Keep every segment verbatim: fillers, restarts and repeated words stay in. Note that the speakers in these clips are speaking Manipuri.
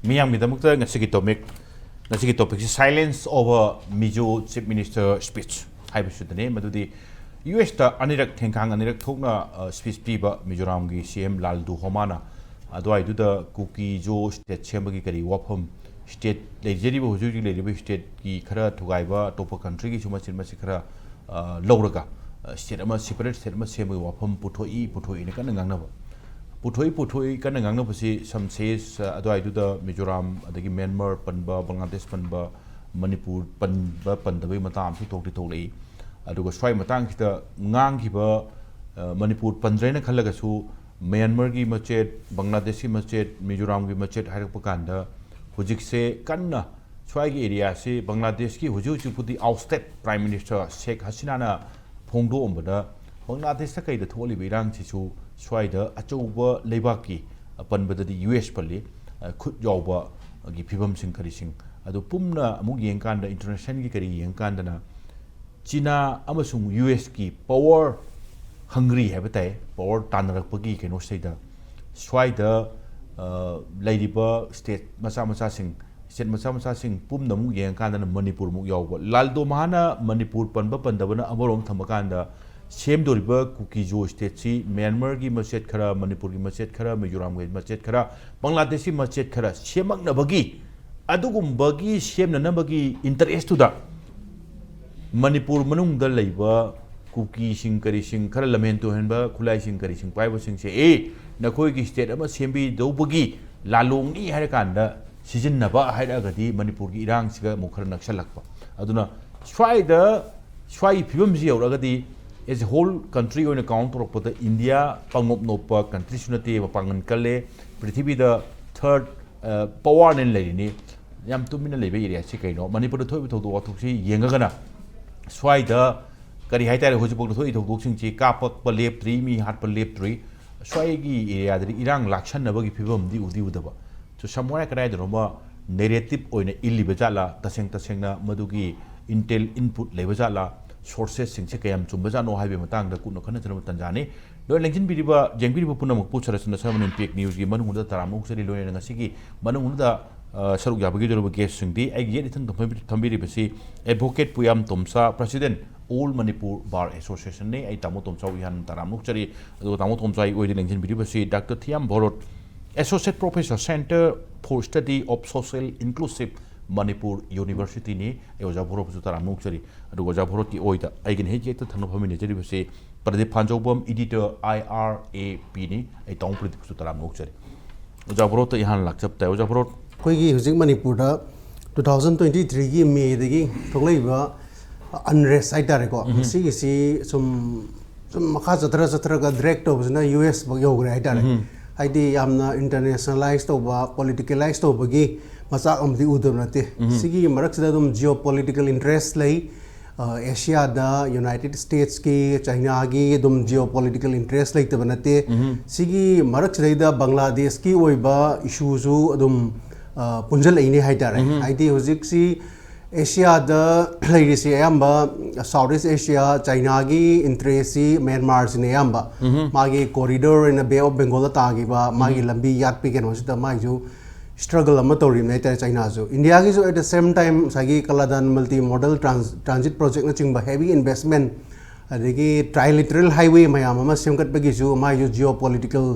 ꯃꯤꯌꯥꯝꯒꯤꯗꯃꯛꯇ ꯉꯁꯤꯒꯤ topic, ꯉꯁꯤꯒꯤ topicꯁꯤ "Silence over Mizo Chief Minister Speech" ꯍꯥꯏꯕꯁꯤꯗꯅꯤ꯫ ꯃꯗꯨꯗꯤ ꯌꯨ ꯑꯦꯁꯇ ꯑꯅꯤꯔꯛ, ꯊꯦꯡꯈꯥꯡ ꯑꯅꯤꯔꯛ ꯊꯣꯛꯅ speech ꯄꯤꯕ ꯃꯤꯖꯣꯔꯥꯝꯒꯤ ꯁꯤ ꯑꯦꯝ ꯂꯥꯜꯗꯨ ꯍꯣꯃꯥꯅ ꯑꯗꯨꯋꯥꯏꯗꯨꯗ ꯀꯨꯀꯤ ꯖꯣ state ꯁꯦꯝꯕꯒꯤ ꯀꯔꯤ ꯋꯥꯐꯝ, state ꯂꯩꯖꯔꯤꯕ, ꯍꯧꯖꯤꯛ ꯍꯧꯖꯤꯛ ꯂꯩꯔꯤꯕ stateꯀꯤ ꯈꯔ ꯊꯨꯒꯥꯏꯕ, ꯑꯇꯣꯞꯄ countryꯒꯤꯁꯨ ꯃꯆꯤꯟ ꯃꯆꯤꯟ ꯈꯔ ꯂꯧꯔꯒ state ꯑꯃ, separate state ꯑꯃ ꯁꯦꯝꯕꯒꯤ ꯋꯥꯐꯝ ꯄꯨꯊꯣꯛꯏ, ꯄꯨꯊꯣꯛꯏꯅ ꯀꯟꯅ ꯉꯥꯡꯅꯕ꯫ ꯄꯨꯊꯣꯛꯏ, ꯄꯨꯊꯣꯛꯏ ꯀꯟꯅ ꯉꯥꯡꯅꯕꯁꯤ ꯁꯝꯁꯦꯁ ꯑꯗꯨꯋꯥꯏꯗꯨꯗ ꯃꯤꯖꯣꯔꯥꯝ, ꯑꯗꯒꯤ ꯃ꯭ꯌꯥꯟꯃꯥꯔ ꯄꯟꯕ, ꯕꯪꯒ꯭ꯂꯥꯗꯦꯁ ꯄꯟꯕ, ꯃꯅꯤꯄꯨꯔ ꯄꯟꯕ, ꯄꯟꯗꯕꯒꯤ ꯃꯇꯥꯡ ꯑꯃꯁꯨ ꯊꯣꯛꯇꯤ ꯊꯣꯛꯂꯛꯏ꯫ ꯑꯗꯨꯒ ꯁ꯭ꯋꯥꯏ ꯃꯇꯥꯡꯁꯤꯗ ꯉꯥꯡꯈꯤꯕ, ꯃꯅꯤꯄꯨꯔ ꯄꯟꯗ꯭ꯔꯦꯅ ꯈꯜꯂꯒꯁꯨ ꯃ꯭ꯌꯥꯟꯃꯥꯔꯒꯤ ꯃꯆꯦꯠ, ꯕꯪꯒ꯭ꯂꯥꯗꯦꯁꯀꯤ ꯃꯆꯦꯠ, ꯃꯤꯖꯣꯔꯥꯝꯒꯤ ꯃꯆꯦꯠ ꯍꯥꯏꯔꯛꯄ ꯀꯥꯟꯗ ꯍꯧꯖꯤꯛꯁꯦ ꯀꯟꯅ ꯁ꯭ꯋꯥꯏꯒꯤ areaꯁꯤ ꯕꯪꯒ꯭ꯂꯥꯗꯦꯁꯀꯤ ꯍꯧꯖꯤꯛ ꯍꯧꯖꯤꯛꯄꯨꯗꯤ ousted Prime Minister ꯁꯦꯈ ꯍꯁꯤꯅꯥꯅ ꯐꯣꯡꯗꯣꯛꯑꯝꯕꯗ ꯕꯪꯒ꯭ꯂꯥꯗꯦꯁꯇ ꯀꯩꯗ ꯊꯣꯛꯍꯜꯂꯤꯕ ꯏꯔꯥꯡꯁꯤꯁꯨ ꯁ꯭ꯋꯥꯏꯗ ꯑꯆꯧꯕ ꯂꯩꯕꯥꯛꯀꯤ, ꯑ, ꯄꯟꯕꯗꯗꯤ ꯌꯨ ꯑꯦꯁ ꯄꯜꯂꯤ, ꯑ, ꯈꯨꯠ ꯌꯥꯎꯕꯒꯤ ꯐꯤꯕꯝꯁꯤꯡ ꯀꯔꯤꯁꯤꯡ ꯑꯗꯨ ꯄꯨꯝꯅ ꯑꯃꯨꯛ ꯌꯦꯡꯀꯥꯟꯗ, internationalꯒꯤ ꯀꯔꯤ ꯌꯦꯡꯀꯥꯟꯗꯅ ꯆꯤꯅꯥ ꯑꯃꯁꯨꯡ ꯌꯨ ꯑꯦꯁꯀꯤ power hungry ꯍꯥꯏꯕ ꯇꯥꯏ, power ꯇꯥꯟꯅꯔꯛꯄꯒꯤ ꯀꯩꯅꯣꯁꯤꯗꯩꯗ ꯁ꯭ꯋꯥꯏꯗ, ꯑ, ꯂꯩꯔꯤꯕ state ꯃꯆꯥ ꯃꯆꯥꯁꯤꯡ, state ꯃꯆꯥ ꯃꯆꯥꯁꯤꯡ ꯄꯨꯝꯅꯃꯨꯛ ꯌꯦꯡꯉꯀꯥꯟꯗꯅ ꯃꯅꯤꯄꯨꯔꯃꯨꯛ ꯌꯥꯎꯕ꯫ ꯂꯥꯜꯗꯣ ꯃꯍꯥꯅ ꯃꯅꯤꯄꯨꯔ ꯄꯟꯕ ꯄꯟꯗꯕꯅ ꯑꯃꯔꯣꯝ ꯊꯝꯃꯀꯥꯟꯗ ꯁꯦꯝꯗꯣꯔꯤꯕ ꯀꯨꯀꯤ ꯖꯣ stateꯁꯤ ꯃ꯭ꯌꯥꯟꯃꯥꯔꯒꯤ ꯃꯆꯦꯠ ꯈꯔ, ꯃꯅꯤꯄꯨꯔꯒꯤ ꯃꯆꯦꯠ ꯈꯔ, ꯃꯤꯖꯣꯔꯥꯝꯒꯤ ꯃꯆꯦꯠ ꯈꯔ, ꯕꯪꯒ꯭ꯂꯥꯗꯦꯁꯀꯤ ꯃꯆꯦꯠ ꯈꯔ ꯁꯦꯝꯃꯛꯅꯕꯒꯤ, ꯑꯗꯨꯒꯨꯝꯕꯒꯤ ꯁꯦꯝꯅꯅꯕꯒꯤ interestꯇꯨꯗ ꯃꯅꯤꯄꯨꯔ ꯃꯅꯨꯡꯗ ꯂꯩꯕ ꯀꯨꯀꯤꯁꯤꯡ ꯀꯔꯤꯁꯤꯡ ꯈꯔ ꯂꯝꯍꯦꯟ ꯇꯨꯍꯦꯟꯕ ꯈꯨꯠꯂꯥꯏꯁꯤꯡ ꯀꯔꯤꯁꯤꯡ ꯄꯥꯏꯕꯁꯤꯡꯁꯦ, "ꯑꯦ, ꯅꯈꯣꯏꯒꯤ state ꯑꯃ ꯁꯦꯝꯕꯤꯗꯧꯕꯒꯤ ꯂꯥꯂꯣꯡꯅꯤ" ꯍꯥꯏꯔꯀꯥꯟꯗ ꯁꯤꯖꯤꯟꯅꯕ ꯍꯥꯏꯔꯛꯑꯒꯗꯤ ꯃꯅꯤꯄꯨꯔꯒꯤ ꯏꯔꯥꯡꯁꯤꯒ ꯑꯃꯨꯛ ꯈꯔ ꯅꯛꯁꯜꯂꯛꯄ꯫ ꯑꯗꯨꯅ ꯁ꯭ꯋꯥꯏꯗ, ꯁ꯭ꯋꯥꯏꯒꯤ ꯐꯤꯕꯝꯁꯤ ꯌꯧꯔꯛꯑꯒꯗꯤ as a whole country ꯑꯣꯏꯅ count ꯇꯧꯔꯛꯄꯗ ꯏꯟꯗꯤꯌꯥ ꯄꯪꯅꯣꯞ ꯅꯣꯞꯄ countryꯁꯨ ꯅꯠꯇꯦ, ꯃꯄꯥꯡꯒꯜ ꯀꯜꯂꯦ, ꯄ꯭ꯔꯤꯊꯤꯕꯤꯗ third, ꯑ, powerꯅꯦꯅ ꯂꯩꯔꯤꯅꯤ꯫ ꯌꯥꯝ ꯇꯨꯃꯤꯟꯅ ꯂꯩꯕ areaꯁꯤ ꯀꯩꯅꯣ? ꯃꯅꯤꯄꯨꯔꯗ ꯊꯣꯛꯏꯕ ꯊꯧꯗꯣꯛ ꯋꯥꯊꯣꯛꯁꯤ ꯌꯦꯡꯉꯒꯅ ꯁ꯭ꯋꯥꯏꯗ ꯀꯔꯤ ꯍꯥꯏꯇꯥꯔꯦ, ꯍꯧꯖꯤꯛꯐꯥꯎꯗ ꯊꯣꯛꯏ ꯊꯧꯗꯣꯛꯁꯤꯡꯁꯤ ꯀꯥꯞꯄꯛꯄ ꯂꯦꯞꯇ꯭ꯔꯤ, ꯃꯤ ꯍꯥꯠꯄ ꯂꯦꯞꯇ꯭ꯔꯤ꯫ ꯁ꯭ꯋꯥꯏꯒꯤ areaꯗꯗꯤ ꯏꯔꯥꯡ ꯂꯥꯛꯁꯟꯅꯕꯒꯤ ꯐꯤꯕꯝꯗꯤ ꯎꯗꯤ ꯎꯗꯕ꯫ So somewhere ꯀꯗꯥꯏꯗꯅꯣꯃ narrative ꯑꯣꯏꯅ ꯏꯜꯂꯤꯕ ꯖꯥꯠꯂꯥ, ꯇꯁꯦꯡ ꯇꯁꯦꯡꯅ ꯃꯗꯨꯒꯤ intel input ꯂꯩꯕ ꯖꯥꯠꯂꯥ, sourcesꯁꯤꯡꯁꯦ ꯀꯌꯥꯝ ꯆꯨꯝꯕ ꯖꯥꯠꯅꯣ ꯍꯥꯏꯕꯒꯤ ꯃꯇꯥꯡꯗ ꯀꯨꯞꯅ ꯈꯟꯅꯖꯅꯕ ꯇꯥꯟꯖꯥꯅꯤ꯫ ꯂꯣꯏꯅ ꯂꯦꯡꯁꯤꯟꯕꯤꯔꯤꯕ, ꯌꯦꯡꯕꯤꯔꯤꯕ ꯄꯨꯝꯅꯃꯛꯄꯨ ꯁꯔꯁꯟꯗ ꯁꯔꯃꯟ ꯏꯝꯄꯦꯛ ꯅ꯭ꯌꯨꯁꯀꯤ ꯃꯅꯨꯡꯗ ꯇꯔꯥꯝꯅ ꯑꯣꯛꯆꯔꯤ꯫ ꯂꯣꯏꯅꯅ ꯉꯁꯤꯒꯤ ꯃꯅꯨꯡꯗ, ꯑ, ꯁꯔꯨꯛ ꯌꯥꯕꯤꯒꯗꯧꯔꯤꯕ ꯒꯦꯁꯁꯤꯡꯗꯤ ꯑꯩꯒꯤ ꯌꯦꯠ ꯏꯊꯪ ꯊꯝꯕꯤ-, ꯊꯝꯕꯤꯔꯤꯕꯁꯤ advocate Puyam Tomcha, president, all Manipur bar ꯑꯦꯁꯣꯁꯤꯌꯦꯁꯟꯅꯤ꯫ ꯑꯩ ꯇꯥꯃꯣ ꯇꯣꯝꯆꯥꯕꯨ ꯏꯍꯥꯟ ꯇꯔꯥꯝꯅ ꯑꯣꯛꯆꯔꯤ꯫ ꯑꯗꯨꯒ ꯇꯥꯃꯣ ꯇꯣꯝꯆꯥꯒꯤ ꯑꯣꯏꯗ ꯂꯦꯡꯁꯤꯟꯕꯤꯔꯤꯕꯁꯤ doctor Thiyam Bharat, associate professor, centre for study of social inclusion Manipur ꯌꯨꯅꯤꯚꯔꯁꯤꯇꯤꯅꯤ꯫ ꯑꯩ ꯑꯣꯖꯥ ꯚꯣꯔꯣꯠꯄꯨꯁꯨ ꯇꯔꯥꯝꯅ ꯑꯣꯛꯆꯔꯤ꯫ ꯑꯗꯨꯒ ꯑꯣꯖꯥ ꯚꯣꯔꯣꯠꯀꯤ ꯑꯣꯏꯗ ꯑꯩꯒꯤꯅ ꯍꯦꯛ ꯍꯦꯛꯇ ꯊꯪꯅ ꯐꯝꯃꯤꯟꯅꯖꯔꯤꯕꯁꯤ Pradeep ꯐꯥꯟꯖꯧꯕꯝ, editor, I R A ꯄꯤꯅꯤ꯫ ꯑꯩ ꯇꯥꯃꯣ ꯄ꯭ꯔꯗꯤꯞꯁꯨ ꯇꯔꯥꯝꯅ ꯑꯣꯛꯆꯔꯤ꯫ ꯑꯣꯖꯥ ꯚꯣꯔꯣꯠꯇ ꯏꯍꯥꯟ ꯂꯥꯛꯆꯕ ꯇꯥꯏ꯫ ꯑꯣꯖꯥ ꯚꯣꯔꯣꯠ꯫ ꯑꯩꯈꯣꯏꯒꯤ ꯍꯧꯖꯤꯛ ꯃꯅꯤꯄꯨꯔꯗ two thousand twenty threeꯒꯤ ꯃꯦꯗꯒꯤ ꯊꯣꯛꯂꯛꯏꯕ ꯑꯟꯔꯦꯁ ꯍꯥꯏꯇꯥꯔꯦꯀꯣ, ꯃꯁꯤꯒꯤꯁꯤ ꯁꯨꯝ, ꯁꯨꯝ ꯃꯈꯥ ꯆꯠꯊꯔ ꯆꯠꯊꯔꯒ ꯗ꯭ꯔꯦꯛ ꯇꯧꯕꯁꯤꯅ ꯌꯨ ꯑꯦꯁ ꯐꯥꯎ ꯌꯧꯈ꯭ꯔꯦ ꯍꯥꯏꯇꯥꯔꯦ꯫ ꯍꯥꯏꯗꯤ ꯌꯥꯝꯅ ꯏꯟꯇꯔꯅꯦꯁꯅꯦꯂꯥꯏꯁ ꯇꯧꯕ, ꯄꯣꯂꯤꯇꯤꯀꯦꯂꯥꯏꯁ ꯇꯧꯕꯒꯤ ꯃꯆꯥꯛ ꯑꯃꯗꯤ ꯎꯗꯕ ꯅꯠꯇꯦ꯫ ꯁꯤꯒꯤ ꯃꯔꯛꯁꯤꯗ ꯑꯗꯨꯝ ꯖꯤꯑꯣ ꯄꯣꯂꯤꯇꯤꯀꯦꯜ ꯏꯟꯇꯔꯦꯁ ꯂꯩ꯫ ꯑ, ꯑꯦꯁꯤꯌꯥꯗ ꯌꯨꯅꯥꯏꯇꯦꯗ ꯁ꯭ꯇꯦꯠꯁꯀꯤ, ꯆꯥꯏꯅꯥꯒꯤ ꯑꯗꯨꯝ ꯖꯤꯑꯣ ꯄꯣꯂꯤꯇꯤꯀꯦꯜ ꯏꯟꯇꯔꯦꯁ ꯂꯩꯇꯕ ꯅꯠꯇꯦ꯫ ꯁꯤꯒꯤ ꯃꯔꯛꯁꯤꯗꯩꯗ ꯕꯪꯒ꯭ꯂꯥꯗꯦꯁꯀꯤ ꯑꯣꯏꯕ ꯏꯁꯨꯁꯨ ꯑꯗꯨꯝ, ꯑ, ꯄꯨꯟꯁꯤꯜꯂꯛꯏꯅꯦ ꯍꯥꯏꯇꯥꯔꯦ꯫ ꯍꯥꯏꯗꯤ ꯍꯧꯖꯤꯛꯁꯤ ꯑꯦꯁꯤꯌꯥꯗ ꯂꯩꯔꯤꯁꯤ ꯑꯌꯥꯝꯕ ꯁꯥꯎꯠ ꯏꯁ ꯑꯦꯁꯤꯌꯥ, ꯆꯥꯏꯅꯥꯒꯤ ꯏꯟꯇꯔꯦꯁꯁꯤ ꯃ꯭ꯌꯥꯟꯃꯥꯔꯁꯤꯅ ꯑꯌꯥꯝꯕ꯫ ꯃꯥꯒꯤ ꯀꯣꯔꯤꯗꯣꯔ ꯑꯣꯏꯅ ꯕꯦ ꯑꯣꯐ ꯕꯦꯡꯒꯣꯜꯗ ꯇꯥꯈꯤꯕ, ꯃꯥꯒꯤ ꯂꯝꯕꯤ ꯌꯥꯠꯄꯒꯤ ꯀꯩꯅꯣꯁꯤꯗ ꯃꯥꯒꯤꯁꯨ ꯁ꯭ꯇ꯭ꯔꯒꯜ ꯑꯃ ꯇꯧꯔꯤꯕꯅꯤ ꯍꯥꯏꯇꯥꯔꯦ ꯆꯥꯏꯅꯥꯁꯨ꯫ ꯏꯟꯗꯤꯌꯥꯒꯤꯁꯨ at the same time ꯉꯁꯥꯏꯒꯤ Kaladan multi modal trans-, transit ꯄ꯭ꯔꯣꯖꯦꯛꯅꯆꯤꯡꯕ ꯍꯦꯚꯤ ꯏꯟꯚꯦꯁꯃꯦꯟ, ꯑꯗꯒꯤ ꯇ꯭ꯔꯥꯏꯂꯦꯇꯔꯦꯜ ꯍꯥꯏꯋꯦ ꯃꯌꯥꯝ ꯑꯃ ꯁꯦꯝꯒꯠꯄꯒꯤꯁꯨ ꯃꯥꯏꯁꯨ ꯖꯤꯑꯣ ꯄꯣꯂꯤꯇꯤꯀꯦꯜ,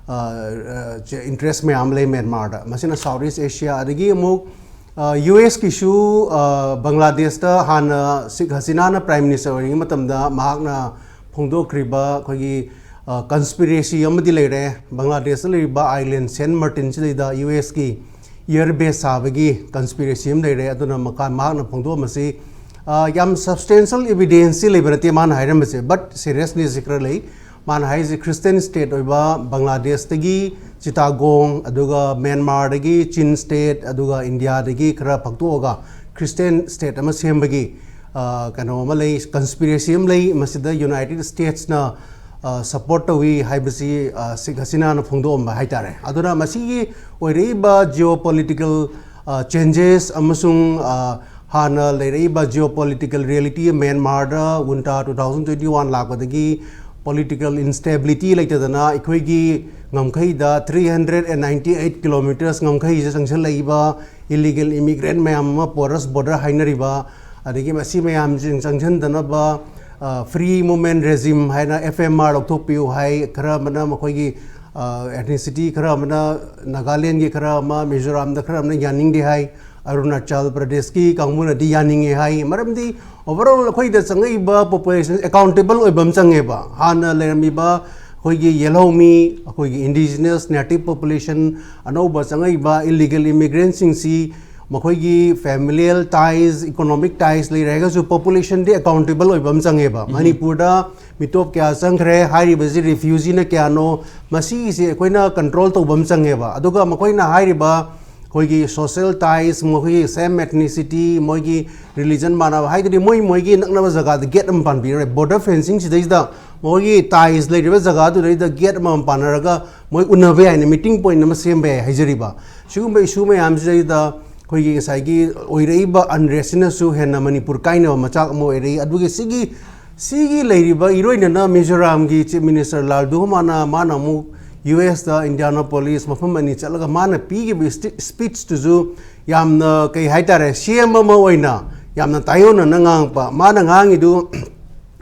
ꯑ, ꯑ, ꯏꯟꯇꯔꯦꯁ ꯃꯌꯥꯝ ꯑꯃ ꯂꯩ ꯃ꯭ꯌꯥꯟꯃꯥꯔꯗ꯫ ꯃꯁꯤꯅ ꯁꯥꯎꯠ ꯏꯁ ꯑꯦꯁꯤꯌꯥ, ꯑꯗꯒꯤ ꯑꯃꯨꯛ, ꯑ, ꯌꯨ ꯑꯦꯁꯀꯤꯁꯨ, ꯑ, ꯕꯪꯒ꯭ꯂꯥꯗꯦꯁꯇ ꯍꯥꯟꯅ ꯁꯤꯈ ꯍꯁꯤꯅꯥꯅ ꯄ꯭ꯔꯥꯏꯝ ꯃꯤꯅꯤꯁꯇꯔ ꯑꯣꯏꯔꯤꯉꯩ ꯃꯇꯝꯗ ꯃꯍꯥꯛꯅ ꯐꯣꯡꯗꯣꯛꯈ꯭ꯔꯤꯕ ꯑꯩꯈꯣꯏꯒꯤ, ꯑ, ꯀꯟꯁꯄꯤꯔꯦꯁꯤ ꯑꯃꯗꯤ ꯂꯩꯔꯦ꯫ ꯕꯪꯒ꯭ꯂꯥꯗꯦꯁꯇ ꯂꯩꯔꯤꯕ ꯑꯥꯏꯂꯦꯟ ꯁꯦꯟ ꯃꯥꯔꯇꯤꯟꯁꯤꯗꯩꯗ ꯌꯨ ꯑꯦꯁꯀꯤ ꯏꯌꯔ ꯕꯦꯁ ꯁꯥꯕꯒꯤ ꯀꯟꯁꯄꯤꯔꯦꯁꯤ ꯑꯃ ꯂꯩꯔꯦ꯫ ꯑꯗꯨꯅ ꯃꯀꯥ-, ꯃꯍꯥꯛꯅ ꯐꯣꯡꯗꯣꯛꯑꯝꯕꯁꯤ, ꯑ, ꯌꯥꯝ ꯁꯕꯁꯇꯦꯟꯁꯤꯌꯦꯜ ꯏꯕꯤꯗꯦꯟꯁꯇꯤ ꯂꯩꯕ ꯅꯠꯇꯦ ꯃꯥꯅ ꯍꯥꯏꯔꯝꯕꯁꯦ, ꯕꯠ ꯁꯤꯔꯤꯌꯁꯅꯦꯁꯁꯤ ꯈꯔ ꯂꯩ꯫ ꯃꯥꯅ ꯍꯥꯏꯔꯤꯁꯦ ꯈ꯭ꯔꯤꯁꯇꯤꯌꯟ ꯁ꯭ꯇꯦꯠ ꯑꯣꯏꯕ ꯕꯪꯒ꯭ꯂꯥꯗꯦꯁꯇꯒꯤ ꯆꯤꯇꯥꯒꯣꯡ, ꯑꯗꯨꯒ ꯃ꯭ꯌꯥꯟꯃꯥꯔꯗꯒꯤ ꯆꯤꯟ ꯁ꯭ꯇꯦꯠ, ꯑꯗꯨꯒ ꯏꯟꯗꯤꯌꯥꯗꯒꯤ ꯈꯔ ꯐꯛꯇꯣꯛꯑꯒ ꯈ꯭ꯔꯤꯁꯇꯤꯌꯟ ꯁ꯭ꯇꯦꯠ ꯑꯃ ꯁꯦꯝꯕꯒꯤ, ꯑ, ꯀꯩꯅꯣ ꯑꯃ ꯂꯩ, ꯀꯟꯁꯄꯤꯔꯦꯁꯤ ꯑꯃ ꯂꯩ꯫ ꯃꯁꯤꯗ ꯌꯨꯅꯥꯏꯇꯦꯗ ꯁ꯭ꯇꯦꯠꯁꯅ, ꯑ, ꯁꯄꯣꯔꯠ ꯇꯧꯏ ꯍꯥꯏꯕꯁꯤ, ꯑ, ꯁꯤꯈ ꯍꯁꯤꯅꯥꯅ ꯐꯣꯡꯗꯣꯛꯑꯝꯕ ꯍꯥꯏꯇꯥꯔꯦ꯫ ꯑꯗꯨꯅ ꯃꯁꯤꯒꯤ ꯑꯣꯏꯔꯛꯏꯕ ꯖꯤꯑꯣ ꯄꯣꯂꯤꯇꯤꯀꯦꯜ, ꯑ, ꯆꯦꯟꯖꯦꯁ ꯑꯃꯁꯨꯡ, ꯑ, ꯍꯥꯟꯅ ꯂꯩꯔꯛꯏꯕ ꯖꯤꯑꯣ ꯄꯣꯂꯤꯇꯤꯀꯦꯜ ꯔꯤꯌꯦꯂꯤꯇꯤ ꯃ꯭ꯌꯥꯟꯃꯥꯔꯗ ꯋꯨꯟꯇꯥ two thousand twenty one ꯂꯥꯛꯄꯗꯒꯤ ꯄꯣꯂꯤꯇꯤꯀꯦꯜ ꯏꯟꯁꯇꯦꯕꯤꯂꯤꯇꯤ ꯂꯩꯇꯗꯅ ꯑꯩꯈꯣꯏꯒꯤ ꯉꯝꯈꯩꯗ three hundred and ninety eight kilometres ꯉꯝꯈꯩꯁꯤꯗ ꯆꯪꯁꯤꯜꯂꯛꯏꯕ ꯏꯂꯤꯒꯦꯜ ꯏꯃꯤꯒ꯭ꯔꯦꯟ ꯃꯌꯥꯝ ꯑꯃ, ꯄꯣꯔꯁ ꯕꯣꯔꯗꯔ ꯍꯥꯏꯅꯔꯤꯕ, ꯑꯗꯒꯤ ꯃꯁꯤ ꯃꯌꯥꯝꯁꯤꯡ ꯆꯪꯁꯤꯟꯗꯅꯕ ꯐ꯭ꯔꯤ ꯃꯨꯞꯃꯦꯟ ꯔꯦꯖꯤꯝ ꯍꯥꯏꯅ, F M R ꯂꯧꯊꯣꯛꯄꯤꯌꯨ ꯍꯥꯏ, ꯈꯔ ꯑꯃꯅ ꯃꯈꯣꯏꯒꯤ ꯑꯦꯊꯅꯤꯁꯤꯇꯤ, ꯈꯔ ꯑꯃꯅ ꯅꯥꯒꯥꯂꯦꯟꯒꯤ, ꯈꯔ ꯑꯃ ꯃꯤꯖꯣꯔꯥꯝꯗ, ꯈꯔ ꯑꯃꯅ ꯌꯥꯅꯤꯡꯗꯦ ꯍꯥꯏ, ꯑꯔꯨꯅꯥꯆꯜ ꯄ꯭ꯔꯗꯦꯁꯀꯤ ꯀꯥꯡꯕꯨꯅꯗꯤ ꯌꯥꯅꯤꯡꯉꯦ ꯍꯥꯏ꯫ ꯃꯔꯝꯗꯤ ꯑꯣꯚꯔꯑꯣꯜ ꯑꯩꯈꯣꯏꯗ ꯆꯪꯉꯛꯏꯕ ꯄꯣꯄꯨꯂꯦꯁꯟ ꯑꯦꯀꯥꯎꯟꯇꯦꯕꯜ ꯑꯣꯏꯕ ꯑꯃ ꯆꯪꯉꯦꯕ꯫ ꯍꯥꯟꯅ ꯂꯩꯔꯝꯃꯤꯕ ꯑꯩꯈꯣꯏꯒꯤ ꯌꯦꯜꯍꯧꯃꯤ, ꯑꯩꯈꯣꯏꯒꯤ ꯏꯟꯗꯤꯖꯤꯅꯁ ꯅꯦꯇꯤꯚ ꯄꯣꯄꯨꯂꯦꯁꯟ, ꯑꯅꯧꯕ ꯆꯪꯉꯛꯏꯕ ꯏꯂꯤꯒꯦꯜ ꯏꯃꯤꯒ꯭ꯔꯦꯟꯁꯤꯡꯁꯤ ꯃꯈꯣꯏꯒꯤ ꯐꯦꯃꯤꯂꯤꯌꯦꯜ ꯇꯥꯏꯁ, ꯏꯀꯣꯅꯣꯃꯤꯛ ꯇꯥꯏꯁ ꯂꯩꯔꯦ ꯍꯥꯏꯔꯒꯁꯨ ꯄꯣꯄꯨꯂꯦꯁꯟꯗꯤ ꯑꯦꯀꯥꯎꯟꯇꯦꯕꯜ ꯑꯣꯏꯕ ꯑꯃ ꯆꯪꯉꯦꯕ꯫ ꯃꯅꯤꯄꯨꯔꯗ ꯃꯤꯇꯣꯞ ꯀꯌꯥ ꯆꯪꯈ꯭ꯔꯦ, ꯍꯥꯏꯔꯤꯕꯁꯤ ꯔꯤꯐ꯭ꯌꯨꯖꯤꯅ ꯀꯌꯥꯅꯣ, ꯃꯁꯤꯒꯤꯁꯦ ꯑꯩꯈꯣꯏꯅ ꯀꯟꯇ꯭ꯔꯣꯜ ꯇꯧꯕ ꯑꯃ ꯆꯪꯉꯦꯕ꯫ ꯑꯗꯨꯒ ꯃꯈꯣꯏꯅ ꯍꯥꯏꯔꯤꯕ ꯑꯩꯈꯣꯏꯒꯤ ꯁꯣꯁꯦꯜ ꯇꯥꯏꯁ, ꯃꯈꯣꯏꯒꯤ ꯁꯦꯝ ꯑꯦꯊꯅꯤꯁꯤꯇꯤ, ꯃꯣꯏꯒꯤ ꯔꯤꯂꯤꯖꯟ ꯃꯥꯟꯅꯕ ꯍꯥꯏꯗꯨꯗꯤ ꯃꯣꯏ ꯃꯣꯏꯒꯤ ꯅꯛꯅꯕ ꯖꯒꯥꯗ ꯒꯦꯠ ꯑꯃ ꯄꯥꯟꯕꯤꯔꯦ꯫ ꯕꯣꯔꯗꯔ ꯐꯦꯟꯁꯤꯡ ꯁꯤꯗꯩꯁꯤꯗ ꯃꯈꯣꯏꯒꯤ ꯇꯥꯏꯁ ꯂꯩꯔꯤꯕ ꯖꯒꯥꯗꯨꯗꯩꯗ ꯒꯦꯠ ꯑꯃꯃꯝ ꯄꯥꯟꯅꯔꯒ ꯃꯣꯏ ꯎꯅꯕ ꯌꯥꯏꯅ, ꯃꯤꯇꯤꯡ ꯄꯣꯏꯟ ꯑꯃ ꯁꯦꯝꯕ ꯌꯥꯏ ꯍꯥꯏꯖꯔꯤꯕ꯫ ꯁꯤꯒꯨꯝꯕ ꯏꯁꯨ ꯃꯌꯥꯝꯁꯤꯗꯩꯗ ꯑꯩꯈꯣꯏꯒꯤ ꯉꯁꯥꯏꯒꯤ ꯑꯣꯏꯔꯛꯏꯕ ꯑꯟꯔꯦꯁꯁꯤꯅꯁꯨ ꯍꯦꯟꯅ ꯃꯅꯤꯄꯨꯔ ꯀꯥꯏꯅꯕ ꯃꯆꯥꯛ ꯑꯃ ꯑꯣꯏꯔꯛꯏ꯫ ꯑꯗꯨꯒꯤ ꯁꯤꯒꯤ, ꯁꯤꯒꯤ ꯂꯩꯔꯤꯕ ꯏꯔꯣꯏꯅꯅ ꯃꯤꯖꯣꯔꯥꯝꯒꯤ ꯆꯤꯐ ꯃꯤꯅꯤꯁꯇꯔ ꯂꯥꯜꯗꯨꯍꯣꯃꯥꯅ ꯃꯥꯅ ꯑꯃꯨꯛ ꯌꯨ ꯑꯦꯁꯇ ꯏꯟꯗꯤꯌꯥꯅꯥꯄꯣꯂꯤꯁ ꯃꯐꯝ ꯑꯅꯤ ꯆꯠꯂꯒ ꯃꯥꯅ ꯄꯤꯈꯤꯕ ꯏꯁꯇꯤ-, ꯁ꯭ꯄꯤꯆꯇꯨꯁꯨ ꯌꯥꯝꯅ, ꯀꯩ ꯍꯥꯏꯇꯥꯔꯦ, ꯁꯤ ꯑꯦꯝ ꯑꯃ ꯑꯣꯏꯅ ꯌꯥꯝꯅ ꯇꯥꯏꯑꯣꯟꯅꯅ ꯉꯥꯡꯉꯛꯄ꯫ ꯃꯥꯅ ꯉꯥꯡꯉꯤꯗꯨ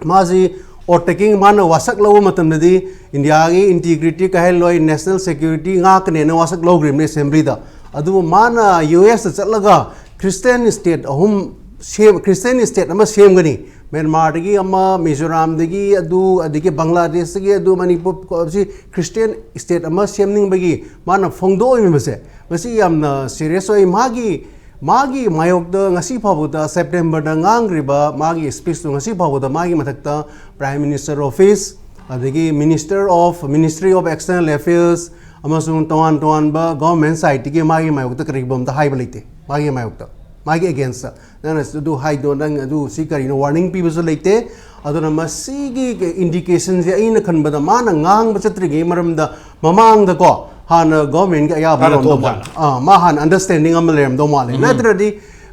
ꯃꯥꯁꯤ ꯑꯣꯠ ꯇꯦꯀꯤꯡ, ꯃꯥꯅ ꯋꯥꯁꯛ ꯂꯧꯕ ꯃꯇꯝꯗꯗꯤ ꯏꯟꯗꯤꯌꯥꯒꯤ ꯏꯟꯇꯤꯒ꯭ꯔꯤꯇꯤ ꯀꯥꯏꯍꯜꯂꯣꯏ, ꯅꯦꯁꯅꯦꯜ ꯁꯦꯀ꯭ꯌꯨꯔꯤꯇꯤ ꯉꯥꯛꯀꯅꯦꯅ ꯋꯥꯁꯛ ꯂꯧꯈ꯭ꯔꯤꯕꯅꯤ ꯑꯦꯁꯦꯝꯕ꯭ꯂꯤꯗ꯫ ꯑꯗꯨꯕꯨ ꯃꯥꯅ ꯌꯨ ꯑꯦꯁꯇ ꯆꯠꯂꯒ ꯈ꯭ꯔꯤꯁꯇꯤꯌꯟ ꯁ꯭ꯇꯦꯠ ꯑꯍꯨꯝ ꯁꯦꯝ-, ꯈ꯭ꯔꯤꯁꯇꯤꯌꯟ ꯁ꯭ꯇꯦꯠ ꯑꯃ ꯁꯦꯝꯒꯅꯤ, ꯃ꯭ꯌꯥꯟꯃꯥꯔꯗꯒꯤ ꯑꯃ, ꯃꯤꯖꯣꯔꯥꯝꯗꯒꯤ ꯑꯗꯨ, ꯑꯗꯒꯤ ꯕꯪꯒ꯭ꯂꯥꯗꯦꯁꯇꯒꯤ ꯑꯗꯨ, ꯃꯅꯤꯄꯨꯔ ꯁꯤ ꯈ꯭ꯔꯤꯁꯇꯤꯌꯟ ꯁ꯭ꯇꯦꯠ ꯑꯃ ꯁꯦꯝꯅꯤꯡꯕꯒꯤ ꯃꯥꯅ ꯐꯣꯡꯗꯣꯛꯏꯕꯁꯦ, ꯃꯁꯤ ꯌꯥꯝꯅ ꯁꯤꯔꯤꯌꯁ ꯑꯣꯏ꯫ ꯃꯥꯒꯤ, ꯃꯥꯒꯤ ꯃꯥꯌꯣꯛꯇ ꯉꯁꯤ ꯐꯥꯎꯕꯗ, ꯁꯦꯞꯇꯦꯝꯕꯔꯗ ꯉꯥꯡꯈ꯭ꯔꯤꯕ ꯃꯥꯒꯤ ꯁ꯭ꯄꯤꯆꯇꯨ ꯉꯁꯤ ꯐꯥꯎꯕꯗ ꯃꯥꯒꯤ ꯃꯊꯛꯇ ꯄ꯭ꯔꯥꯏꯝ ꯃꯤꯅꯤꯁꯇꯔ ꯑꯣꯐꯤꯁ, ꯑꯗꯒꯤ Minister of, Ministry of External Affairs, ꯑꯃꯁꯨꯡ ꯇꯣꯉꯥꯟ ꯇꯣꯉꯥꯟꯕ ꯒꯣꯚꯔꯟꯃꯦꯟꯠ ꯁꯥꯏꯠꯇꯒꯤ ꯃꯥꯒꯤ ꯃꯥꯌꯣꯛꯇ ꯀꯔꯤꯒꯨꯝꯕ ꯑꯝꯇ ꯍꯥꯏꯕ ꯂꯩꯇꯦ꯫ ꯃꯥꯒꯤ ꯃꯥꯌꯣꯛꯇ, ꯃꯥꯒꯤ ꯑꯦꯒꯦꯟꯁꯇ ꯅꯪꯅ ꯑꯗꯨ ꯍꯥꯏꯗꯣ, ꯅꯪ ꯑꯗꯨ ꯁꯤ ꯀꯔꯤꯅꯣ, ꯋꯥꯔꯅꯤꯡ ꯄꯤꯕꯁꯨ ꯂꯩꯇꯦ꯫ ꯑꯗꯨꯅ ꯃꯁꯤꯒꯤ ꯏꯟꯗꯤꯀꯦꯁꯟꯁꯦ ꯑꯩꯅ ꯈꯟꯕꯗ ꯃꯥꯅ ꯉꯥꯡꯕ ꯆꯠꯇ꯭ꯔꯤꯉꯩ ꯃꯔꯝꯗ ꯃꯃꯥꯡꯗꯀꯣ ꯍꯥꯟꯅ ꯒꯣꯚꯔꯟꯃꯦꯟꯠꯀꯤ ꯑꯌꯥꯕ ꯃꯥꯅ ꯂꯧꯔꯝꯗꯧ ꯊꯣꯛꯑꯝ ꯃꯥꯜꯂꯦ꯫ ꯖꯥꯠꯂ? ꯑꯥ, ꯃꯥ ꯍꯥꯟꯅ ꯑꯟꯗꯔꯁ꯭ꯇꯦꯟꯗꯤꯡ ꯑꯃ ꯂꯩꯔꯝꯗꯧ ꯃꯥꯜꯂꯦ꯫ ꯎꯝ꯫ ꯅꯠꯇ꯭ꯔꯗꯤ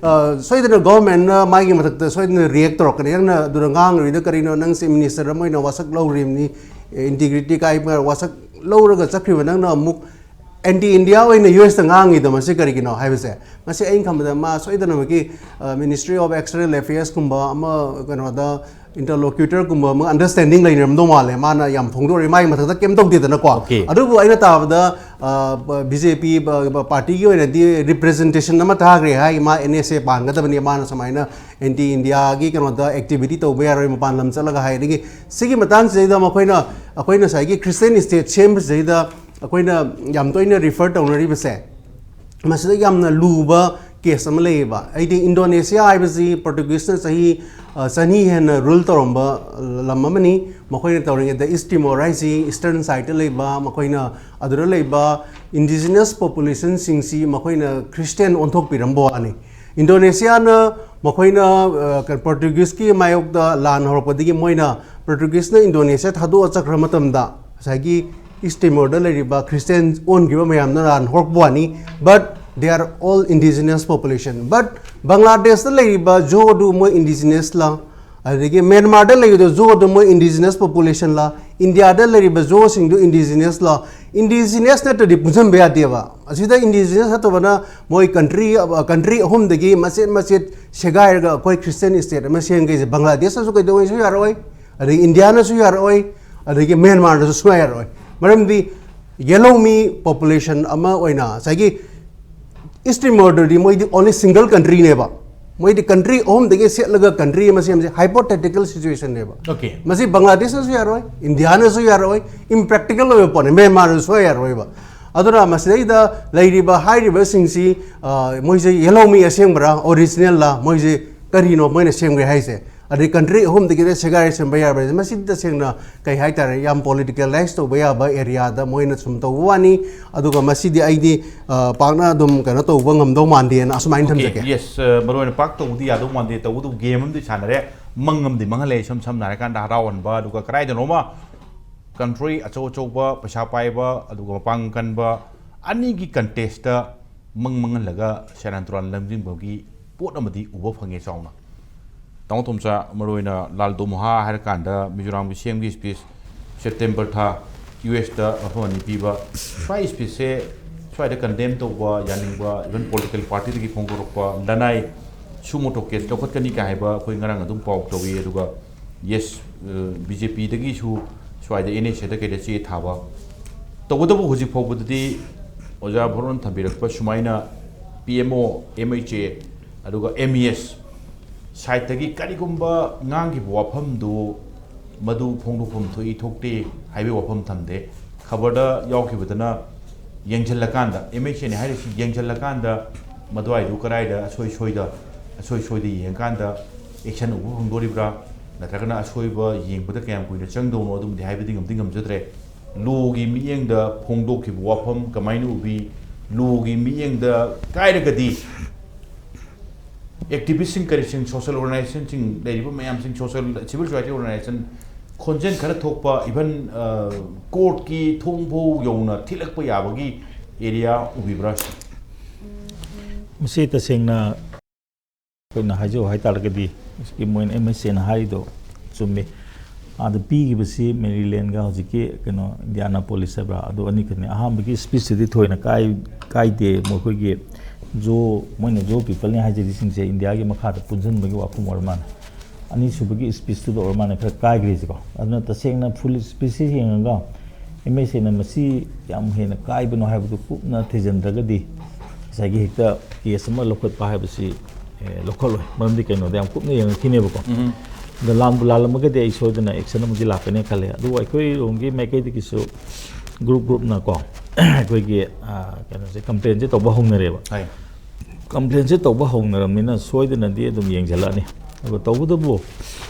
ꯁꯣꯏꯗꯅ ꯒꯣꯚꯔꯟꯃꯦꯟꯅ ꯃꯥꯒꯤ ꯃꯊꯛꯇ ꯁꯣꯏꯗꯅ ꯔꯤꯌꯦꯛ ꯇꯧꯔꯛꯀꯅꯤ꯫ ꯅꯪꯅ ꯑꯗꯨꯗ ꯉꯥꯡꯉꯤꯗꯣ ꯀꯔꯤꯅꯣ? ꯅꯪꯁꯦ ꯃꯤꯅꯤꯁꯇꯔ ꯑꯃ ꯑꯣꯏꯅ ꯋꯥꯁꯛ ꯂꯧꯔꯤꯕꯅꯤ, ꯏꯟꯇꯤꯒ꯭ꯔꯤꯇꯤ ꯀꯥꯏꯕ ꯋꯥꯁꯛ ꯂꯧꯔꯒ ꯆꯠꯈ꯭ꯔꯤꯕ ꯅꯪꯅ ꯑꯃꯨꯛ ꯑꯦꯟꯇꯤ ꯏꯟꯗꯤꯌꯥ ꯑꯣꯏꯅ ꯌꯨ ꯑꯦꯁꯇ ꯉꯥꯡꯉꯤꯗꯣ ꯃꯁꯤ ꯀꯔꯤꯒꯤꯅꯣ ꯍꯥꯏꯕꯁꯦ, ꯃꯁꯤ ꯑꯩꯅ ꯈꯟꯕꯗ ꯃꯥ ꯁꯣꯏꯗꯅꯃꯛꯀꯤ ꯃꯤꯅꯤꯁꯇ꯭ꯔꯤ ꯑꯣꯐ ꯑꯦꯛꯁꯇꯔꯅꯦꯜ ꯑꯦꯐꯤꯌꯔꯁꯀꯨꯝꯕ ꯑꯃ ꯀꯩꯅꯣꯗ ꯏꯟꯇꯔꯂꯣꯀ꯭ꯌꯨꯇꯔꯒꯨꯝꯕ ꯑꯃ ꯑꯟꯗꯔꯁꯇꯦꯟꯗꯤꯡ ꯂꯩꯅꯔꯝꯗꯧ ꯃꯥꯜꯂꯦ꯫ ꯃꯥꯅ ꯌꯥꯝ ꯐꯣꯡꯗꯣꯔꯛꯏ, ꯃꯥꯒꯤ ꯃꯊꯛꯇ ꯀꯩꯝ ꯇꯧꯗꯦꯗꯅꯀꯣ꯫ Okay. ꯑꯗꯨꯕꯨ ꯑꯩꯅ ꯇꯥꯕꯗ ꯕꯤ ꯖꯦ ꯄꯤ ꯄꯥꯔꯇꯤꯒꯤ ꯑꯣꯏꯅꯗꯤ ꯔꯤꯄ꯭ꯔꯖꯦꯟꯇꯦꯁꯟ ꯑꯃ ꯊꯥꯈ꯭ꯔꯦ ꯍꯥꯏ꯫ ꯃꯥ ꯑꯦꯟ ꯑꯦꯁ ꯑꯦ ꯄꯥꯟꯒꯗꯕꯅꯤ, ꯃꯥꯅ ꯁꯨꯃꯥꯏꯅ ꯑꯦꯟꯇꯤ ꯏꯟꯗꯤꯌꯥꯒꯤ ꯀꯩꯅꯣꯗ ꯑꯦꯛꯇꯤꯚꯤꯇꯤ ꯇꯧꯕ ꯌꯥꯔꯣꯏ ꯃꯄꯥꯟ ꯂꯝ ꯆꯠꯂꯒ ꯍꯥꯏ꯫ ꯑꯗꯒꯤ ꯁꯤꯒꯤ ꯃꯇꯥꯡꯁꯤꯗꯩꯗ ꯃꯈꯣꯏꯅ, ꯑꯩꯈꯣꯏꯅ ꯉꯁꯥꯏꯒꯤ ꯈ꯭ꯔꯤꯁꯇꯤꯌꯟ ꯁ꯭ꯇꯦꯠ ꯁꯦꯝꯕꯁꯤꯗꯩꯗ ꯑꯩꯈꯣꯏꯅ ꯌꯥꯝ ꯇꯣꯏꯅ ꯔꯤꯐꯔ ꯇꯧꯅꯔꯤꯕꯁꯦ, ꯃꯁꯤꯗ ꯌꯥꯝꯅ ꯂꯨꯕ ꯀꯦꯁ ꯑꯃ ꯂꯩꯌꯦꯕ꯫ ꯑꯩꯗꯤ ꯏꯟꯗꯣꯅꯦꯁꯤꯌꯥ ꯍꯥꯏꯕꯁꯤ ꯄꯣꯔꯇꯨꯒꯤꯁꯅ ꯆꯍꯤ ꯆꯅꯤ ꯍꯦꯟꯅ ꯔꯨꯜ ꯇꯧꯔꯝꯕ ꯂꯝ ꯑꯃꯅꯤ꯫ ꯃꯈꯣꯏꯅ ꯇꯧꯔꯤꯉꯩꯗ ꯏꯁ ꯇꯤꯃꯣꯔ ꯍꯥꯏꯁꯤ ꯏꯁꯇꯔꯟ ꯁꯥꯏꯠꯇ ꯂꯩꯕ, ꯃꯈꯣꯏꯅ ꯑꯗꯨꯗ ꯂꯩꯕ ꯏꯟꯗꯤꯖꯤꯅꯁ ꯄꯣꯄꯨꯂꯦꯁꯟꯁꯤꯡꯁꯤ ꯃꯈꯣꯏꯅ ꯈ꯭ꯔꯤꯁꯇꯤꯌꯟ ꯑꯣꯟꯊꯣꯛꯄꯤꯔꯝꯕ ꯋꯥꯅꯤ꯫ ꯏꯟꯗꯣꯅꯦꯁꯤꯌꯥꯅ ꯃꯈꯣꯏꯅ ꯄꯣꯔꯇꯨꯒꯤꯁꯀꯤ ꯃꯥꯌꯣꯛꯇ ꯂꯥꯟ ꯍꯧꯔꯛꯄꯗꯒꯤ ꯃꯣꯏꯅ, ꯄꯣꯔꯇꯨꯒꯤꯁꯅ ꯏꯟꯗꯣꯅꯦꯁꯤꯌꯥ ꯊꯥꯗꯣꯛꯑ ꯆꯠꯈ꯭ꯔ ꯃꯇꯝꯗ ꯉꯁꯥꯏꯒꯤ ꯏꯁ ꯇꯤꯃꯣꯔꯗ ꯂꯩꯔꯤꯕ ꯈ꯭ꯔꯤꯁꯇꯤꯌꯟ ꯑꯣꯟꯈꯤꯕ ꯃꯌꯥꯝꯅ ꯂꯥꯟ ꯍꯧꯔꯛꯄ ꯋꯥꯅꯤ꯫ But they are all indigenous population. But ꯕꯪꯒ꯭ꯂꯥꯗꯦꯁꯇ ꯂꯩꯔꯤꯕ ꯖꯣ ꯑꯗꯨ ꯃꯣꯏ ꯏꯟꯗꯤꯖꯤꯅꯁꯂ? ꯑꯗꯒꯤ ꯃ꯭ꯌꯥꯟꯃꯥꯔꯗ ꯂꯩꯔꯤꯕ ꯖꯣ ꯑꯗꯨ ꯃꯣꯏ ꯏꯟꯗꯤꯖꯤꯅꯁ ꯄꯣꯄꯨꯂꯦꯁꯟꯂ? ꯏꯟꯗꯤꯌꯥꯗ ꯂꯩꯔꯤꯕ ꯖꯣꯁꯤꯡꯗꯨ ꯏꯟꯗꯤꯖꯤꯅꯁꯂ? ꯏꯟꯗꯤꯖꯤꯅꯁ ꯅꯠꯇ꯭ꯔꯗꯤ ꯄꯨꯟꯁꯤꯟꯕ ꯌꯥꯗꯦꯕ꯫ ꯑꯁꯤꯗ ꯏꯟꯗꯤꯖꯤꯅꯁ ꯅꯠꯇꯕꯅ ꯃꯣꯏ ꯀꯟꯇ꯭ꯔꯤ ꯀꯟꯇ꯭ꯔꯤ ꯑꯍꯨꯝꯗꯒꯤ ꯃꯆꯦꯠ ꯃꯆꯦꯠ ꯁꯦꯒꯥꯏꯔꯒ ꯑꯩꯈꯣꯏ ꯈ꯭ꯔꯤꯁꯇꯤꯌꯟ ꯁ꯭ꯇꯦꯠ ꯑꯃ ꯁꯦꯝꯒꯦꯁꯦ ꯕꯪꯒ꯭ꯂꯥꯗꯦꯁꯅꯁꯨ ꯀꯩꯗꯧꯉꯩꯁꯨ ꯌꯥꯔꯛꯑꯣꯏ, ꯑꯗꯒꯤ ꯏꯟꯗꯤꯌꯥꯅꯁꯨ ꯌꯥꯔꯛꯑꯣꯏ, ꯑꯗꯒꯤ ꯃ꯭ꯌꯥꯟꯃꯥꯔꯅꯁꯨ ꯁꯨꯡꯌꯥ ꯌꯥꯔꯛꯑꯣꯏ꯫ ꯃꯔꯝꯗꯤ ꯌꯦꯜꯍꯧꯃꯤ ꯄꯣꯄꯨꯂꯦꯁꯟ ꯑꯃ ꯑꯣꯏꯅ ꯉꯁꯥꯏꯒꯤ ꯏꯁ ꯇꯤꯃꯣꯔꯗꯗꯤ ꯃꯣꯏꯗꯤ ꯑꯣꯟꯂꯤ ꯁꯤꯡꯒꯜ ꯀꯟꯇ꯭ꯔꯤꯅꯦꯕ꯫ ꯃꯣꯏꯗꯤ ꯀꯟꯇ꯭ꯔꯤ ꯑꯍꯨꯝꯗꯒꯤ ꯁꯦꯠꯂꯒ ꯀꯟꯇ꯭ꯔꯤ ꯑꯃ ꯁꯦꯝꯁꯦ ꯍꯥꯏꯄꯣꯊꯦꯇꯤꯀꯦꯜ ꯁꯤꯆꯨꯋꯦꯁꯟꯅꯦꯕ꯫ Okay. ꯃꯁꯤ ꯕꯪꯒ꯭ꯂꯥꯗꯦꯁꯅꯁꯨ ꯌꯥꯔꯣꯏ, ꯏꯟꯗꯤꯌꯥꯅꯁꯨ ꯌꯥꯔꯣꯏ, ꯏꯝꯄ꯭ꯔꯦꯛꯇꯤꯀꯦꯜ ꯑꯣꯏꯕ ꯄꯣꯠꯅꯤ, ꯃ꯭ꯌꯥꯟꯃꯥꯔꯅꯁꯨ ꯁꯨꯡꯌꯥ ꯌꯥꯔꯣꯏꯕ꯫ ꯑꯗꯨꯅ ꯃꯁꯤꯗꯩꯗ ꯂꯩꯔꯤꯕ ꯍꯥꯏꯔꯤꯕꯁꯤꯡꯁꯤ, ꯑ, ꯃꯣꯏꯁꯦ ꯌꯦꯜꯍꯧꯃꯤ ꯑꯁꯦꯡꯕꯔꯥ, ꯑꯣꯔꯤꯖꯤꯅꯦꯜꯂ, ꯃꯣꯏꯁꯦ ꯀꯔꯤꯅꯣ ꯃꯣꯏꯅ ꯁꯦꯝꯒꯦ ꯍꯥꯏꯁꯦ? ꯑꯗꯩ ꯀꯟꯇ꯭ꯔꯤ ꯑꯍꯨꯝꯗꯒꯤꯗ ꯁꯦꯒꯥꯏ ꯁꯦꯝꯕ ꯌꯥꯕ꯭ꯔꯥ? ꯃꯁꯤꯗꯤ ꯇꯁꯦꯡꯅ ꯀꯩ ꯍꯥꯏꯇꯥꯔꯦ, ꯌꯥꯝ ꯄꯣꯂꯤꯇꯤꯀꯦꯂꯥꯏꯁ ꯇꯧꯕ ꯌꯥꯕ ꯑꯦꯔꯤꯌꯥꯗ ꯃꯣꯏꯅ ꯁꯨꯝ ꯇꯧꯕ ꯋꯥꯅꯤ꯫ ꯑꯗꯨꯒ ꯃꯁꯤꯗꯤ ꯑꯩꯗꯤ, ꯑ, ꯄꯥꯛꯅ ꯑꯗꯨꯝ ꯀꯩꯅꯣ ꯇꯧꯕ ꯉꯝꯗꯧ ꯃꯥꯟꯗꯦꯅ ꯑꯁꯨꯃꯥꯏꯅ ꯊꯝꯖꯒꯦ꯫ ꯌꯦꯁ, ꯃꯔꯨ ꯑꯣꯏꯅ ꯄꯥꯛ ꯇꯧꯕꯗꯤ ꯌꯥꯗꯧ ꯃꯥꯟꯗꯦ꯫ ꯇꯧꯕꯇꯕꯨ ꯒꯦꯝ ꯑꯃꯗꯤ ꯁꯥꯟꯅꯔꯦ, ꯃꯪ ꯑꯃꯗꯤ ꯃꯪꯍꯜꯂꯦ꯫ ꯁꯝ ꯁꯝꯅ ꯍꯥꯏꯔꯀꯥꯟꯗ ꯍꯔꯥꯎꯍꯟꯕ, ꯑꯗꯨꯒ ꯀꯗꯥꯏꯗꯅꯣꯃ ꯀꯟꯇ꯭ꯔꯤ ꯑꯆꯧ ꯑꯆꯧꯕ, ꯄꯩꯁꯥ ꯄꯥꯏꯕ ꯑꯗꯨꯒ ꯃꯄꯥꯡꯒꯜ ꯀꯟꯕ ꯑꯅꯤꯒꯤ ꯀꯟꯇꯦꯁꯇ ꯃꯪ ꯃꯪꯍꯜꯂꯒ ꯁꯦꯔꯥꯟ ꯇꯨꯔꯥꯟ ꯂꯝꯖꯤꯡꯕꯒꯤ ꯄꯣꯠ ꯑꯃꯗꯤ ꯎꯕ ꯐꯪꯉꯦ ꯆꯥꯎꯅ꯫ ꯇꯥꯃꯣ ꯇꯣꯝꯆꯥ, ꯃꯔꯨꯑꯣꯏꯅ ꯂꯥꯜ ꯗꯣꯃꯨꯍꯥ ꯍꯥꯏꯔꯀꯥꯟꯗ ꯃꯤꯖꯣꯔꯥꯝꯒꯤ ꯁꯤ ꯑꯦꯝꯒꯤ ꯁ꯭ꯄꯤꯆ, ꯁꯦꯞꯇꯦꯝꯕꯔ ꯊꯥ, ꯌꯨ ꯑꯦꯁꯇ ꯃꯐꯝ ꯑꯅꯤ ꯄꯤꯕ, ꯁ꯭ꯋꯥꯏ ꯁ꯭ꯄꯤꯆꯁꯦ ꯁ꯭ꯋꯥꯏꯗ ꯀꯟꯗꯦꯝ ꯇꯧꯕ ꯌꯥꯅꯤꯡꯕ, ꯏꯚꯟ ꯄꯣꯂꯤꯇꯤꯀꯦꯜ ꯄꯥꯔꯇꯤꯗꯒꯤ ꯐꯣꯡꯗꯣꯔꯛꯄ ꯂꯅꯥꯏ ꯁꯨ ꯃꯣꯇꯣ ꯀꯦꯁ ꯂꯧꯈꯠꯀꯅꯤ ꯀꯥꯏ ꯍꯥꯏꯕ ꯑꯩꯈꯣꯏ ꯉꯔꯥꯡ ꯑꯗꯨꯝ ꯄꯥꯎ ꯇꯧꯏ꯫ ꯑꯗꯨꯒ ꯌꯦꯁ, ꯕꯤ ꯖꯦ ꯄꯤꯗꯒꯤꯁꯨ ꯁ꯭ꯋꯥꯏꯗ ꯑꯦꯟ ꯑꯦꯁ ꯑꯦꯗ ꯀꯩꯗ ꯆꯦ ꯊꯥꯕ꯫ ꯇꯧꯕꯇꯕꯨ ꯍꯧꯖꯤꯛ ꯐꯥꯎꯕꯗꯗꯤ ꯑꯣꯖꯥ ꯚꯣꯔꯣꯟ ꯊꯝꯕꯤꯔꯛꯄ ꯁꯨꯃꯥꯏꯅ P M O, M H ꯑꯦ, ꯑꯗꯨꯒ ꯑꯦꯝ ꯏ ꯑꯦꯁ ꯁꯥꯏꯠꯇꯒꯤ ꯀꯔꯤꯒꯨꯝꯕ ꯉꯥꯡꯈꯤꯕ ꯋꯥꯐꯝꯗꯨ ꯃꯗꯨ ꯐꯣꯡꯗꯣꯛꯐꯝ ꯊꯣꯛꯏ ꯊꯣꯛꯇꯦ ꯍꯥꯏꯕꯒꯤ ꯋꯥꯐꯝ ꯊꯝꯗꯦ꯫ ꯈꯕꯔꯗ ꯌꯥꯎꯈꯤꯕꯗꯅ ꯌꯦꯡꯁꯤꯜꯂꯀꯥꯟꯗ, ꯑꯦꯝ ꯑꯩꯆ ꯑꯦꯅꯤ ꯍꯥꯏꯔꯤꯁꯤ ꯌꯦꯡꯁꯤꯜꯂꯀꯥꯟꯗ ꯃꯗꯨꯋꯥꯏꯗꯨ ꯀꯗꯥꯏꯗ ꯑꯁꯣꯏ ꯁꯣꯏꯗ, ꯑꯁꯣꯏ ꯁꯣꯏꯗ ꯌꯦꯡꯉꯀꯥꯟꯗ ꯑꯦꯛꯁꯟ ꯎꯕ ꯐꯪꯗꯣꯔꯤꯕ꯭ꯔꯥ, ꯅꯠꯇ꯭ꯔꯒꯅ ꯑꯁꯣꯏꯕ ꯌꯦꯡꯕꯗ ꯀꯌꯥꯝ ꯀꯨꯏꯅ ꯆꯪꯗꯧꯅꯣ, ꯑꯗꯨꯝꯗꯤ ꯍꯥꯏꯕꯗꯤ ꯉꯝꯗꯤ ꯉꯝꯖꯗ꯭ꯔꯦ꯫ ꯂꯣꯒꯤ ꯃꯤꯠꯌꯦꯡꯗ ꯐꯣꯡꯗꯣꯛꯈꯤꯕ ꯋꯥꯐꯝ ꯀꯃꯥꯏꯅ ꯎꯕꯤ? ꯂꯣꯒꯤ ꯃꯤꯠꯌꯦꯡꯗ ꯀꯥꯏꯔꯒꯗꯤ ꯑꯦꯛꯇꯤꯚꯤꯁꯁꯤꯡ, ꯀꯔꯤꯁꯤꯡ, ꯁꯣꯁꯦꯜ ꯑꯣꯔꯒꯅꯥꯏꯖꯦꯁꯟꯁꯤꯡ, ꯂꯩꯔꯤꯕ ꯃꯌꯥꯝꯁꯤꯡ, ꯁꯣꯁꯦꯜ, ꯁꯤꯚꯤꯜ ꯁꯣꯁꯥꯏꯇꯤ ꯑꯣꯔꯒꯅꯥꯏꯖꯦꯁꯟ ꯈꯣꯟꯖꯦꯜ ꯈꯔ ꯊꯣꯛꯄ, ꯏꯚꯟ ꯀꯣꯔꯠꯀꯤ ꯊꯣꯡ ꯐꯥꯎ ꯌꯧꯅ ꯊꯤꯜꯂꯛꯄ ꯌꯥꯕꯒꯤ ꯑꯦꯔꯤꯌꯥ ꯎꯕꯤꯕ꯭ꯔꯥ? ꯃꯁꯤ ꯇꯁꯦꯡꯅ ꯑꯩꯈꯣꯏꯅ ꯍꯥꯏꯖꯧ ꯍꯥꯏꯇꯥꯔꯒꯗꯤ, ꯍꯧꯖꯤꯛꯀꯤ ꯃꯣꯏꯅ ꯑꯦꯝ ꯑꯦꯁ ꯑꯦꯅ ꯍꯥꯏꯔꯤꯗꯣ ꯆꯨꯝꯃꯤ꯫ ꯑꯥꯗ ꯄꯤꯈꯤꯕꯁꯤ ꯃꯦꯔꯤꯂꯦꯟꯒ ꯍꯧꯖꯤꯛꯀꯤ ꯀꯩꯅꯣ ꯏꯟꯗꯤꯌꯥꯅꯥꯄꯣꯂꯤꯁ ꯍꯥꯏꯕ꯭ꯔꯥ, ꯑꯗꯨ ꯑꯅꯤꯈꯛꯅꯤ꯫ ꯑꯍꯥꯟꯕꯒꯤ ꯁ꯭ꯄꯤꯆꯇꯨꯗꯤ ꯊꯣꯏꯅ ꯀꯥꯏ-, ꯀꯥꯏꯗꯦ꯫ ꯃꯈꯣꯏꯒꯤ ꯖꯣ, ꯃꯣꯏꯅ ꯖꯣ ꯄꯤꯄꯜꯅꯤ ꯍꯥꯏꯖꯔꯤꯁꯤꯡꯁꯦ ꯏꯟꯗꯤꯌꯥꯒꯤ ꯃꯈꯥꯗ ꯄꯨꯟꯁꯤꯟꯕꯒꯤ ꯋꯥꯐꯝ ꯑꯣꯏꯔ ꯃꯥꯜꯂꯦ꯫ ꯑꯅꯤꯁꯨꯕꯒꯤ ꯁ꯭ꯄꯤꯆꯇꯨꯗ ꯑꯣꯏꯔ ꯃꯥꯜꯂꯦ ꯈꯔ ꯀꯥꯏꯈ꯭ꯔꯤꯁꯤꯀꯣ꯫ ꯑꯗꯨꯅ ꯇꯁꯦꯡꯅ ꯐꯨꯜ ꯁ꯭ꯄꯤꯆꯁꯤ ꯌꯦꯡꯉꯒ ꯑꯦꯝ ꯑꯦꯁ ꯑꯦꯅ ꯃꯁꯤ ꯌꯥꯝ ꯍꯦꯟꯅ ꯀꯥꯏꯕꯅꯣ ꯍꯥꯏꯕꯗꯨ ꯀꯨꯞꯅ ꯊꯤꯖꯤꯟꯗ꯭ꯔꯒꯗꯤ ꯉꯁꯥꯏꯒꯤ ꯍꯦꯛꯇ ꯀꯦꯁ ꯑꯃ ꯂꯧꯈꯠꯄ ꯍꯥꯏꯕꯁꯤ, ꯑꯦ, ꯂꯧꯈꯠꯂꯣꯏ꯫ ꯃꯔꯝꯗꯤ ꯀꯩꯅꯣꯗ ꯌꯥꯝ ꯀꯨꯞꯅ ꯌꯦꯡꯉꯛꯈꯤꯅꯦꯕꯀꯣ꯫ ꯎꯝ꯫ ꯑꯗ ꯂꯥꯟꯕꯨ ꯂꯥꯜꯂꯝꯃꯒꯗꯤ ꯑꯩ ꯁꯣꯏꯗꯅ ꯑꯦꯛꯁꯟ ꯑꯃꯗꯤ ꯂꯥꯛꯀꯅꯤ ꯈꯜꯂꯦ꯫ ꯑꯗꯨꯕꯨ ꯑꯩꯈꯣꯏꯔꯣꯝꯒꯤ ꯃꯥꯏꯀꯩꯗꯒꯤꯁꯨ ꯒ꯭ꯔꯨꯞ ꯒ꯭ꯔꯨꯞꯅꯀꯣ ꯑꯩꯈꯣꯏꯒꯤ, ꯑ, ꯀꯩꯅꯣꯁꯦ, ꯀꯝꯄ꯭ꯂꯦꯟꯁꯦ ꯇꯧꯕ ꯍꯧꯅꯔꯦꯕ꯫ ꯍꯥꯏ꯫ ꯀꯝꯄ꯭ꯂꯦꯟꯁꯦ ꯇꯧꯕ ꯍꯧꯅꯔꯕꯅꯤꯅ ꯁꯣꯏꯗꯅꯗꯤ ꯑꯗꯨꯝ ꯌꯦꯡꯁꯤꯜꯂꯛꯑꯅꯤ꯫ ꯑꯗꯨꯒ ꯇꯧꯕꯇꯕꯨ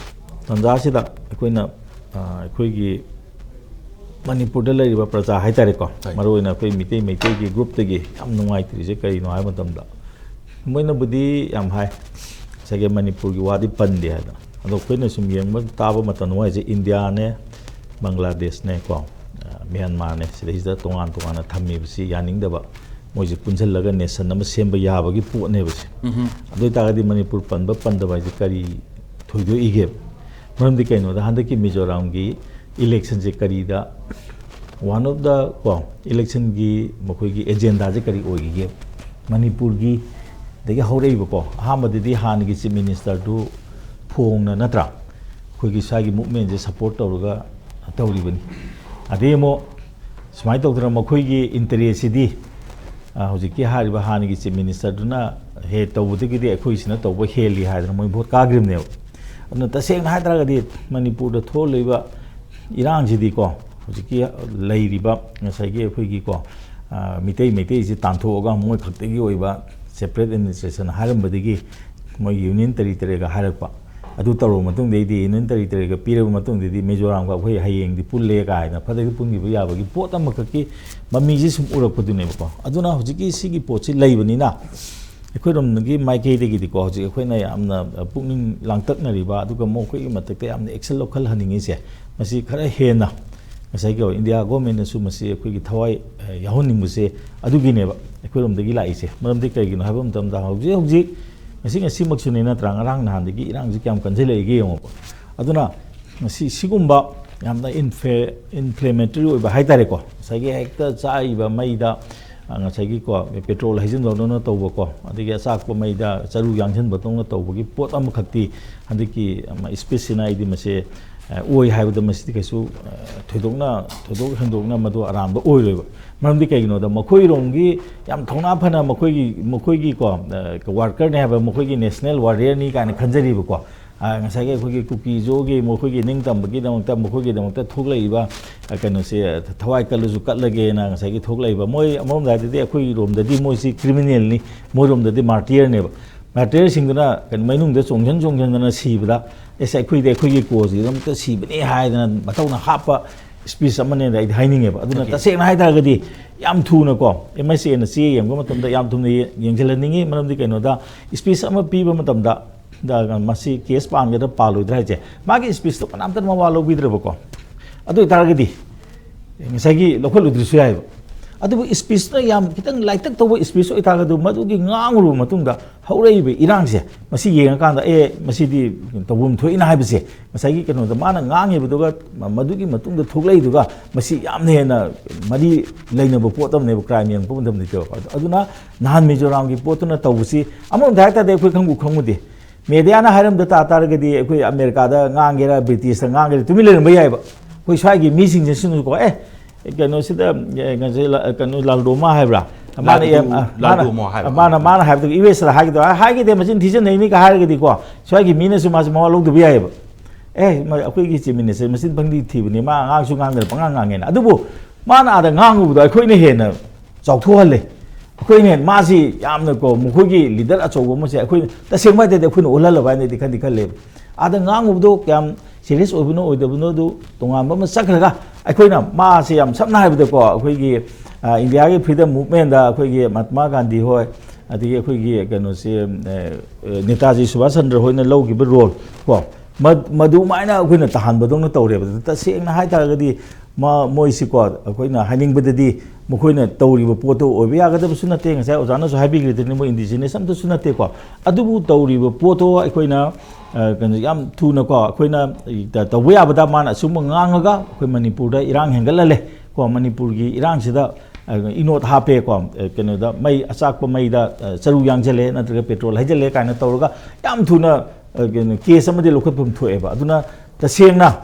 ꯇꯥꯟꯖꯥꯁꯤꯗ ꯑꯩꯈꯣꯏꯅ, ꯑ, ꯑꯩꯈꯣꯏꯒꯤ ꯃꯅꯤꯄꯨꯔꯗ ꯂꯩꯔꯤꯕ ꯄ꯭ꯔꯖꯥ ꯍꯥꯏꯇꯥꯔꯦꯀꯣ, ꯍꯣꯏ꯫ ꯃꯔꯨꯑꯣꯏꯅ ꯑꯩꯈꯣꯏ ꯃꯤꯇꯩ, ꯃꯩꯇꯩꯒꯤ ꯒ꯭ꯔꯨꯞꯇꯒꯤ ꯌꯥꯝ ꯅꯨꯡꯉꯥꯏꯇ꯭ꯔꯤꯁꯦ ꯀꯔꯤꯅꯣ ꯍꯥꯏꯕ ꯃꯇꯝꯗ, ꯃꯣꯏꯅꯕꯨꯗꯤ ꯌꯥꯝ ꯍꯥꯏ, ꯉꯁꯥꯏꯒꯤ ꯃꯅꯤꯄꯨꯔꯒꯤ ꯋꯥꯗꯤ ꯄꯟꯗꯦ ꯍꯥꯏꯗꯅ꯫ ꯑꯗꯣ ꯑꯩꯈꯣꯏꯅ ꯁꯨꯝ ꯌꯦꯡꯕ ꯇꯥꯕ ꯃꯇꯝꯗ ꯃꯣꯏꯁꯦ ꯏꯟꯗꯤꯌꯥꯅꯦ, ꯕꯪꯒ꯭ꯂꯥꯗꯦꯁꯅꯦ ꯀꯣ, ꯑ, ꯃ꯭ꯌꯥꯟꯃꯥꯔꯅꯦ, ꯁꯤꯗꯩꯁꯤꯗ ꯇꯣꯉꯥꯟ ꯇꯣꯉꯥꯟꯅ ꯊꯝꯃꯤꯕꯁꯤ ꯌꯥꯅꯤꯡꯗꯕ, ꯃꯣꯏꯁꯦ ꯄꯨꯟꯁꯤꯜꯂꯒ ꯅꯦꯁꯟ ꯑꯃ ꯁꯦꯝꯕ ꯌꯥꯕꯒꯤ ꯄꯣꯠꯅꯦꯕ ꯁꯦ꯫ ꯑꯗꯨ ꯑꯣꯏꯇꯥꯔꯒꯗꯤ ꯃꯅꯤꯄꯨꯔ ꯄꯟꯕ ꯄꯟꯗꯕ ꯍꯥꯏꯁꯦ ꯀꯔꯤ ꯊꯣꯏꯗꯣꯛꯏꯒꯦꯕ? ꯃꯔꯝꯗꯤ ꯀꯩꯅꯣꯗ, ꯍꯟꯗꯛꯀꯤ ꯃꯤꯖꯣꯔꯥꯝꯒꯤ ꯏꯂꯦꯛꯁꯟꯁꯦ ꯀꯔꯤꯗ, ꯋꯥꯟ ꯑꯣꯐ ꯗ ꯀꯣ ꯏꯂꯦꯛꯁꯟꯒꯤ ꯃꯈꯣꯏꯒꯤ ꯑꯦꯖꯦꯟꯗꯥꯁꯦ ꯀꯔꯤ ꯑꯣꯏꯈꯤꯒꯦ? ꯃꯅꯤꯄꯨꯔꯒꯤ ꯗꯒꯤ ꯍꯧꯔꯛꯏꯕꯀꯣ, ꯑꯍꯥꯟꯕꯗꯗꯤ ꯍꯥꯟꯅꯒꯤ ꯆꯤꯐ ꯃꯤꯅꯤꯁꯇꯔꯗꯨ ꯐꯣꯡꯅ ꯅꯠꯇ꯭ꯔꯥ, ꯑꯩꯈꯣꯏꯒꯤ ꯁ꯭ꯋꯥꯏꯒꯤ ꯃꯨꯞꯃꯦꯟꯁꯦ ꯁꯞꯄꯣꯔꯠ ꯇꯧꯔꯒ ꯇꯧꯔꯤꯕꯅꯤ꯫ ꯑꯗꯩ ꯑꯃꯨꯛ ꯁꯨꯃꯥꯏꯅ ꯇꯧꯗꯅ ꯃꯈꯣꯏꯒꯤ ꯏꯟꯇꯔꯦꯁꯁꯤꯗꯤ ꯑ, ꯍꯧꯖꯤꯛꯀꯤ ꯍꯥꯏꯔꯤꯕ ꯍꯥꯟꯅꯒꯤ ꯆꯤꯐ ꯃꯤꯅꯤꯁꯇꯔꯗꯨꯅ ꯍꯦ ꯇꯧꯕꯗꯒꯤꯗꯤ ꯑꯩꯈꯣꯏꯁꯤꯅ ꯇꯧꯕ ꯍꯦꯜꯂꯤ ꯍꯥꯏꯗꯅ ꯃꯣꯏ ꯚꯣꯠ ꯀꯥꯈ꯭ꯔꯤꯕꯅꯦꯕ꯫ ꯑꯗꯨꯅ ꯇꯁꯦꯡꯅ ꯍꯥꯏꯇꯥꯔꯒꯗꯤ ꯃꯅꯤꯄꯨꯔꯗ ꯊꯣꯛꯂꯤꯕ ꯏꯔꯥꯡꯁꯤꯗꯤꯀꯣ, ꯍꯧꯖꯤꯛꯀꯤ ꯂꯩꯔꯤꯕ ꯉꯁꯥꯏꯒꯤ ꯑꯩꯈꯣꯏꯒꯤꯀꯣ, ꯑ, ꯃꯤꯇꯩ ꯃꯩꯇꯩꯁꯤ ꯇꯥꯟꯊꯣꯛꯑꯒ ꯃꯣꯏ ꯈꯛꯇꯒꯤ ꯑꯣꯏꯕ ꯁꯦꯄꯔꯦꯠ ꯑꯦꯗꯃꯤꯅꯤꯁꯇ꯭ꯔꯦꯁꯟ ꯍꯥꯏꯔꯝꯕꯗꯒꯤ ꯃꯣꯏ ꯌꯨꯅꯤꯌꯟ ꯇꯦꯔꯤꯇꯣꯔꯤꯒ ꯍꯥꯏꯔꯛꯄ, ꯑꯗꯨ ꯇꯧꯔꯕ ꯃꯇꯨꯡꯗꯩꯗꯤ, ꯌꯨꯅꯤꯌꯟ ꯇꯦꯔꯤꯇꯣꯔꯤꯒ ꯄꯤꯔꯕ ꯃꯇꯨꯡꯗꯩꯗꯤ ꯃꯤꯖꯣꯔꯥꯝꯒ ꯑꯩꯈꯣꯏ ꯍꯌꯦꯡꯗꯤ ꯄꯨꯜꯂꯦ ꯀꯥꯏꯅ ꯐꯠ ꯍꯦꯛꯇ ꯄꯨꯟꯈꯤꯕ ꯌꯥꯕꯒꯤ ꯄꯣꯠ ꯑꯃꯈꯛꯀꯤ ꯃꯃꯤꯁꯦ ꯁꯨꯝ ꯎꯔꯛꯄꯗꯨꯅꯦꯕꯀꯣ꯫ ꯑꯗꯨꯅ ꯍꯧꯖꯤꯛꯀꯤ ꯁꯤꯒꯤ ꯄꯣꯠꯁꯤ ꯂꯩꯕꯅꯤꯅ ꯑꯩꯈꯣꯏꯔꯣꯝꯒꯤ ꯃꯥꯏꯀꯩꯗꯒꯤꯗꯤꯀꯣ, ꯍꯧꯖꯤꯛ ꯑꯩꯈꯣꯏꯅ ꯌꯥꯝꯅ ꯄꯨꯛꯅꯤꯡ ꯂꯥꯡꯇꯛꯅꯔꯤꯕ, ꯑꯗꯨꯒ ꯃꯈꯣꯏꯒꯤ ꯃꯊꯛꯇ ꯌꯥꯝꯅ ꯑꯦꯛꯁꯟ ꯂꯧꯈꯠꯍꯟꯅꯤꯡꯉꯤꯁꯦ, ꯃꯁꯤ ꯈꯔ ꯍꯦꯟꯅ ꯉꯁꯥꯏꯒꯤ ꯏꯟꯗꯤꯌꯥ ꯒꯣꯔꯃꯦꯟꯅꯁꯨ ꯃꯁꯤ ꯑꯩꯈꯣꯏꯒꯤ ꯊꯋꯥꯏ, ꯑ, ꯌꯥꯎꯍꯟꯅꯤꯡꯕꯁꯦ ꯑꯗꯨꯒꯤꯅꯦꯕ ꯑꯩꯈꯣꯏꯔꯣꯝꯗꯒꯤ ꯂꯥꯛꯏꯁꯦ꯫ ꯃꯔꯝꯗꯤ ꯀꯩꯒꯤꯅꯣ ꯍꯥꯏꯕ ꯃꯇꯝꯗ, ꯍꯧꯖꯤꯛ ꯍꯧꯖꯤꯛ ꯉꯁꯤ ꯉꯁꯤꯃꯛꯁꯨꯅꯦ ꯅꯠꯇ꯭ꯔꯥ, ꯉꯔꯥꯡ ꯅꯍꯥꯟꯗꯒꯤ ꯏꯔꯥꯡꯁꯤ ꯀꯌꯥꯝ ꯀꯟꯁꯤꯜꯂꯛꯏꯒꯦ ꯌꯦꯡꯉꯣꯕ꯫ ꯑꯗꯨꯅ ꯉꯁꯤ ꯁꯤꯒꯨꯝꯕ ꯌꯥꯝꯅ ꯏꯟꯐꯦ-, ꯏꯟꯐ꯭ꯂꯦꯃꯦꯇꯔꯤ ꯑꯣꯏꯕ ꯍꯥꯏꯇꯥꯔꯦꯀꯣ, ꯉꯁꯥꯏꯒꯤ ꯍꯦꯛꯇ ꯆꯥꯛꯏꯕ ꯃꯩꯗ, ꯑ, ꯉꯁꯥꯏꯒꯤꯀꯣ, ꯄꯦꯇ꯭ꯔꯣꯜ ꯍꯩꯖꯤꯟꯕꯗꯧꯅ ꯇꯧꯕꯀꯣ, ꯑꯗꯒꯤ ꯑꯆꯥꯛꯄ ꯃꯩꯗ ꯆꯔꯨ ꯌꯥꯡꯁꯤꯟꯕꯗꯧꯅ ꯇꯧꯕꯒꯤ ꯄꯣꯠ ꯑꯃꯈꯛꯇꯤ ꯍꯟꯗꯛꯀꯤ, ꯑꯃ, ꯏꯁꯄꯤꯁꯁꯤꯅ ꯑꯩꯗꯤ ꯃꯁꯤ, ꯑ, ꯑꯣꯏ ꯍꯥꯏꯕꯗ ꯃꯁꯤꯗꯤ ꯀꯩꯁꯨ, ꯑ, ꯊꯣꯏꯗꯣꯛꯅ, ꯊꯣꯏꯗꯣꯛ ꯍꯦꯟꯗꯣꯛꯅ ꯃꯗꯨ ꯑꯔꯥꯟꯕ ꯑꯣꯏꯔꯣꯏꯕ꯫ ꯃꯔꯝꯗꯤ ꯀꯩꯒꯤꯅꯣꯗ ꯃꯈꯣꯏꯔꯣꯝꯒꯤ ꯌꯥꯝ ꯊꯧꯅꯥ ꯐꯅ ꯃꯈꯣꯏꯒꯤ, ꯃꯈꯣꯏꯒꯤꯀꯣ, ꯑ, ꯋꯥꯔꯀꯔꯅꯦ ꯍꯥꯏꯕ, ꯃꯈꯣꯏꯒꯤ ꯅꯦꯁꯅꯦꯜ ꯋꯥꯔꯤꯌꯔꯅꯤ ꯀꯥꯏꯅ ꯈꯟꯖꯔꯤꯕꯀꯣ꯫ ꯑ, ꯉꯁꯥꯏꯒꯤ ꯑꯩꯈꯣꯏꯒꯤ ꯀꯨꯀꯤꯖꯣꯒꯤ ꯃꯈꯣꯏꯒꯤ ꯅꯤꯡꯇꯝꯕꯒꯤꯗꯃꯛꯇ, ꯃꯈꯣꯏꯒꯤꯗꯃꯛꯇ ꯊꯣꯛꯂꯛꯏꯕ, ꯑ, ꯀꯩꯅꯣꯁꯦ, ꯊꯋꯥꯏ ꯀꯜꯂꯁꯨ ꯀꯠꯂꯒꯦꯅ ꯉꯁꯥꯏꯒꯤ ꯊꯣꯛꯂꯛꯏꯕ, ꯃꯣꯏ ꯑꯃꯔꯣꯝꯗ ꯍꯥꯏꯔꯗꯤ ꯑꯩꯈꯣꯏꯔꯣꯝꯗꯗꯤ ꯃꯣꯏꯁꯤ ꯀ꯭ꯔꯤꯃꯤꯅꯦꯜꯅꯤ, ꯃꯣꯏꯔꯣꯝꯗꯗꯤ ꯃꯥꯔꯇꯤꯌꯔꯅꯦꯕ꯫ ꯃꯥꯔꯇꯤꯌꯔꯁꯤꯡꯗꯨꯅ ꯀꯩꯅꯣ ꯃꯩꯅꯨꯡꯗ ꯆꯣꯡꯁꯤꯟ ꯆꯣꯡꯁꯤꯟꯗꯅ ꯁꯤꯕꯗ, "ꯑꯦꯁ, ꯑꯩꯈꯣꯏꯗꯤ ꯑꯩꯈꯣꯏꯒꯤ ꯀꯣꯁꯀꯤꯗꯃꯛꯇ ꯁꯤꯕꯅꯤ" ꯍꯥꯏꯗꯅ ꯃꯇꯧꯅ ꯍꯥꯞꯄ ꯁ꯭ꯄꯤꯆ ꯑꯃꯅꯦꯅ ꯑꯩꯗꯤ ꯍꯥꯏꯅꯤꯡꯉꯦꯕ꯫ ꯑꯗꯨꯅ Okay. ꯇꯁꯦꯡꯅ ꯍꯥꯏ ꯇꯥꯔꯒꯗꯤ ꯌꯥꯝ ꯊꯨꯅꯀꯣ, ꯑꯦꯝ ꯑꯥꯏ ꯁꯤ ꯑꯦꯅ ꯆꯦ ꯌꯦꯡꯕ ꯃꯇꯝꯗ ꯌꯥꯝ ꯊꯨꯅ ꯌꯦ-, ꯌꯦꯡꯁꯤꯜꯍꯟꯅꯤꯡꯉꯤ꯫ ꯃꯔꯝꯗꯤ ꯀꯩꯅꯣꯗ, ꯁ꯭ꯄꯤꯆ ꯑꯃ ꯄꯤꯕ ꯃꯇꯝꯗ, ꯗ, ꯃꯁꯤ ꯀꯦꯁ ꯄꯥꯟꯒꯗ꯭ꯔꯥ ꯄꯥꯜꯂꯣꯏꯗ꯭ꯔꯥ ꯍꯥꯏꯁꯦ, ꯃꯥꯒꯤ ꯁ꯭ꯄꯤꯆꯇꯣ ꯀꯅꯥꯝꯇꯅ ꯃꯋꯥ ꯂꯧꯕꯤꯗ꯭ꯔꯕꯀꯣ꯫ ꯑꯗꯨ ꯑꯣꯏꯇꯥꯔꯒꯗꯤ ꯉꯁꯥꯏꯒꯤ ꯂꯧꯈꯠꯂꯨꯗ꯭ꯔꯁꯨ ꯌꯥꯏꯑꯕ꯫ ꯑꯗꯨꯕꯨ ꯏꯁꯄꯤꯁꯇ ꯌꯥꯝ ꯈꯤꯇꯪ ꯂꯥꯏꯇꯛ ꯇꯧꯕ ꯏꯁꯄꯤꯁ ꯑꯣꯏꯇꯥꯔꯒꯗꯤ, ꯃꯗꯨꯒꯤ ꯉꯥꯡꯉꯨꯔꯕ ꯃꯇꯨꯡꯗ ꯍꯧꯔꯛꯏꯕ ꯏꯔꯥꯡꯁꯦ, ꯃꯁꯤ ꯌꯦꯡꯉꯀꯥꯟꯗ, ꯑꯦ, ꯃꯁꯤꯗꯤ ꯇꯧꯐꯝ ꯊꯣꯛꯏꯅ ꯍꯥꯏꯕꯁꯦ, ꯉꯁꯥꯏꯒꯤ ꯀꯩꯅꯣꯗ ꯃꯥꯅ ꯉꯥꯡꯉꯤꯕꯗꯨꯒ ꯃ-, ꯃꯗꯨꯒꯤ ꯃꯇꯨꯡꯗ ꯊꯣꯛꯂꯛꯏꯗꯨꯒ, ꯃꯁꯤ ꯌꯥꯝꯅ ꯍꯦꯟꯅ ꯃꯔꯤ ꯂꯩꯅꯕ ꯄꯣꯠ ꯑꯃꯅꯦꯕ, ꯀ꯭ꯔꯥꯏꯝ ꯌꯦꯡꯉꯛꯄ ꯃꯇꯝꯗꯗꯤꯀꯣ꯫ ꯑꯗꯨ-, ꯑꯗꯨꯅ ꯅꯍꯥꯟ ꯃꯤꯖꯣꯔꯥꯝꯒꯤ ꯄꯣꯠꯇꯨꯅ ꯇꯧꯕꯁꯤ, ꯑꯃꯔꯣꯝꯗ ꯍꯥꯏ ꯇꯥꯔꯗꯤ ꯑꯩꯈꯣꯏ ꯈꯪꯕꯨ ꯈꯪꯉꯨꯗꯦ꯫ ꯃꯦꯗꯤꯌꯥꯅ ꯍꯥꯏꯔꯝꯗ ꯇꯥ ꯇꯥꯔꯒꯗꯤ, ꯑꯩꯈꯣꯏ ꯑꯃꯦꯔꯤꯀꯥꯗ ꯉꯥꯡꯒꯦꯔꯥ, ꯕ꯭ꯔꯤꯇꯤꯁꯇ ꯉꯥꯡꯒꯦꯔꯥ, ꯇꯨꯃꯤꯟ ꯂꯩꯔꯝꯕ ꯌꯥꯏꯕ꯫ ꯑꯩꯈꯣꯏ ꯁ꯭ꯋꯥꯏꯒꯤ ꯃꯤꯁꯤꯡꯁꯤꯅꯁꯨꯀꯣ, ꯑꯦ, ꯀꯩꯅꯣꯁꯤꯗ, ꯑꯦ, ꯉꯁꯤ ꯂ-, ꯀꯩꯅꯣ, ꯂꯥꯜꯗꯣꯃꯥ ꯍꯥꯏꯕ꯭ꯔꯥ? ꯃꯥꯅ, ꯂꯥꯜꯗꯨ-, ꯑꯦ, ꯑ, ꯃꯥꯅ, ꯂꯥꯜꯗꯨꯃꯣ ꯍꯥꯏꯕ꯫ ꯃꯥꯅ, ꯃꯥꯅ ꯍꯥꯏꯕꯗꯨ ꯌꯨ ꯑꯦꯁꯇ ꯍꯥꯏꯒꯗꯧ-, ꯍꯥꯏꯒꯗꯦ, ꯃꯆꯤꯟ ꯊꯤꯖꯟꯅꯩꯅꯤꯒ ꯍꯥꯏꯔꯒꯗꯤꯀꯣ, ꯁ꯭ꯋꯥꯏꯒꯤ ꯃꯤꯅꯁꯨ ꯃꯥꯁꯨ ꯃꯋꯥ ꯂꯧꯗꯕ ꯌꯥꯏꯑꯕ꯫ ꯑꯦ, ꯃ-, ꯑꯩꯈꯣꯏꯒꯤ ꯆꯤꯐ ꯃꯤꯅꯤꯁꯇꯔ ꯃꯆꯤꯟ ꯄꯪꯊꯤ ꯊꯤꯕꯅꯤ, ꯃꯥ ꯑꯉꯥꯡꯁꯨ ꯉꯥꯡꯗꯅ ꯄꯉꯥꯡ ꯉꯥꯡꯉꯦꯅ꯫ ꯑꯗꯨꯕꯨ ꯃꯥꯅ ꯑꯥꯗ ꯉꯥꯡꯉꯨꯕꯗꯣ ꯑꯩꯈꯣꯏꯅ ꯍꯦꯟꯅ ꯆꯥꯎꯊꯣꯛꯍꯜꯂꯦ꯫ ꯑꯩꯈꯣꯏꯅ ꯍꯦꯟꯅ ꯃꯥꯁꯤ ꯌꯥꯝꯅꯀꯣ, ꯃꯈꯣꯏꯒꯤ ꯂꯤꯗꯔ ꯑꯆꯧꯕ ꯑꯃꯁꯦ ꯑꯩꯈꯣꯏꯅ ꯇꯁꯦꯡꯕ ꯍꯥꯏꯇꯥꯔꯗꯤ ꯑꯩꯈꯣꯏꯅ ꯑꯣꯜꯍꯜꯂꯕ ꯍꯥꯏꯅꯗꯤ ꯈꯟꯗꯤ ꯈꯜꯂꯦꯕ꯫ ꯑꯥꯗ ꯉꯥꯡꯉꯨꯕꯗꯣ ꯀꯌꯥꯝ ꯁꯤꯔꯤꯌꯁ ꯑꯣꯏꯕꯅꯣ ꯑꯣꯏꯗꯕꯅꯣ ꯑꯗꯨ ꯇꯣꯉꯥꯟꯕ ꯑꯃ ꯆꯠꯈ꯭ꯔꯒ, ꯑꯩꯈꯣꯏꯅ ꯃꯥꯁꯦ ꯌꯥꯝ ꯁꯝꯅ ꯍꯥꯏꯔꯕꯗꯀꯣ, ꯑꯩꯈꯣꯏꯒꯤ, ꯑ, ꯏꯟꯗꯤꯌꯥꯒꯤ ꯐ꯭ꯔꯤꯗꯝ ꯃꯨꯚꯃꯦꯟꯗ ꯑꯩꯈꯣꯏꯒꯤ ꯃꯍꯥꯇꯃꯥ ꯒꯥꯟꯙꯤ ꯍꯣꯏ, ꯑꯗꯒꯤ ꯑꯩꯈꯣꯏꯒꯤ ꯀꯩꯅꯣꯁꯦ, ꯑ, ꯑ, ꯅꯦꯇꯥꯖꯤ ꯁꯨꯚꯥꯁ ꯆꯟꯗ꯭ꯔ ꯍꯣꯏꯅ ꯂꯧꯈꯤꯕ ꯔꯣꯜ ꯀꯣ, ꯃ-, ꯃꯗꯨꯃꯥꯏꯅ ꯑꯩꯈꯣꯏꯅ ꯇꯥꯍꯟꯕꯗꯧꯅ ꯇꯧꯔꯦꯕ꯫ ꯑꯗꯨ ꯇꯁꯦꯡꯅ ꯍꯥꯏꯇꯥꯔꯒꯗꯤ ꯃ-, ꯃꯣꯏꯁꯤꯀꯣ, ꯑꯩꯈꯣꯏꯅ ꯍꯥꯏꯅꯤꯡꯕꯗꯗꯤ ꯃꯈꯣꯏꯅ ꯇꯧꯔꯤꯕ ꯄꯣꯠꯇꯣ ꯑꯣꯏꯕ ꯌꯥꯒꯗꯕꯁꯨ ꯅꯠꯇꯦ, ꯉꯁꯥꯏ ꯑꯣꯖꯥꯅꯁꯨ ꯍꯥꯏꯕꯤꯈ꯭ꯔꯤꯗꯨꯅꯤ, ꯃꯣꯏ ꯏꯟꯗꯤꯖꯤꯅꯁ ꯑꯝꯇꯁꯨ ꯅꯠꯇꯦꯀꯣ꯫ ꯑꯗꯨꯕꯨ ꯇꯧꯔꯤꯕ ꯄꯣꯠꯇꯣ ꯑꯩꯈꯣꯏꯅ, ꯑ, ꯀꯩꯅꯣ, ꯌꯥꯝ ꯊꯨꯅꯀꯣ, ꯑꯩꯈꯣꯏꯅ ꯇ-, ꯇꯧꯕ ꯌꯥꯕꯗ ꯃꯥꯅ ꯑꯆꯨꯝꯕ ꯉꯥꯡꯉꯒ ꯑꯩꯈꯣꯏ ꯃꯅꯤꯄꯨꯔꯗ ꯏꯔꯥꯡ ꯍꯦꯟꯒꯠꯍꯜꯂꯦ ꯀꯣ, ꯃꯅꯤꯄꯨꯔꯒꯤ ꯏꯔꯥꯡꯁꯤꯗ, ꯑ, ꯏꯅꯣꯠ ꯍꯥꯞꯄꯦꯀꯣ, ꯑ, ꯀꯩꯅꯣꯗ ꯃꯩ ꯑꯆꯥꯛꯄ ꯃꯩꯗ, ꯑ, ꯆꯔꯨ ꯌꯥꯡꯁꯤꯜꯂꯦ ꯅꯠꯇ꯭ꯔꯒ ꯄꯦꯇ꯭ꯔꯣꯜ ꯍꯩꯖꯤꯜꯂꯦ ꯀꯥꯏꯅ ꯇꯧꯔꯒ ꯌꯥꯝ ꯊꯨꯅ, ꯑ, ꯀꯩꯅꯣ, ꯀꯦꯁ ꯑꯃꯗꯤ ꯂꯧꯈꯠꯐꯝ ꯊꯣꯛꯑꯦꯕ꯫ ꯑꯗꯨꯅ ꯇꯁꯦꯡꯅ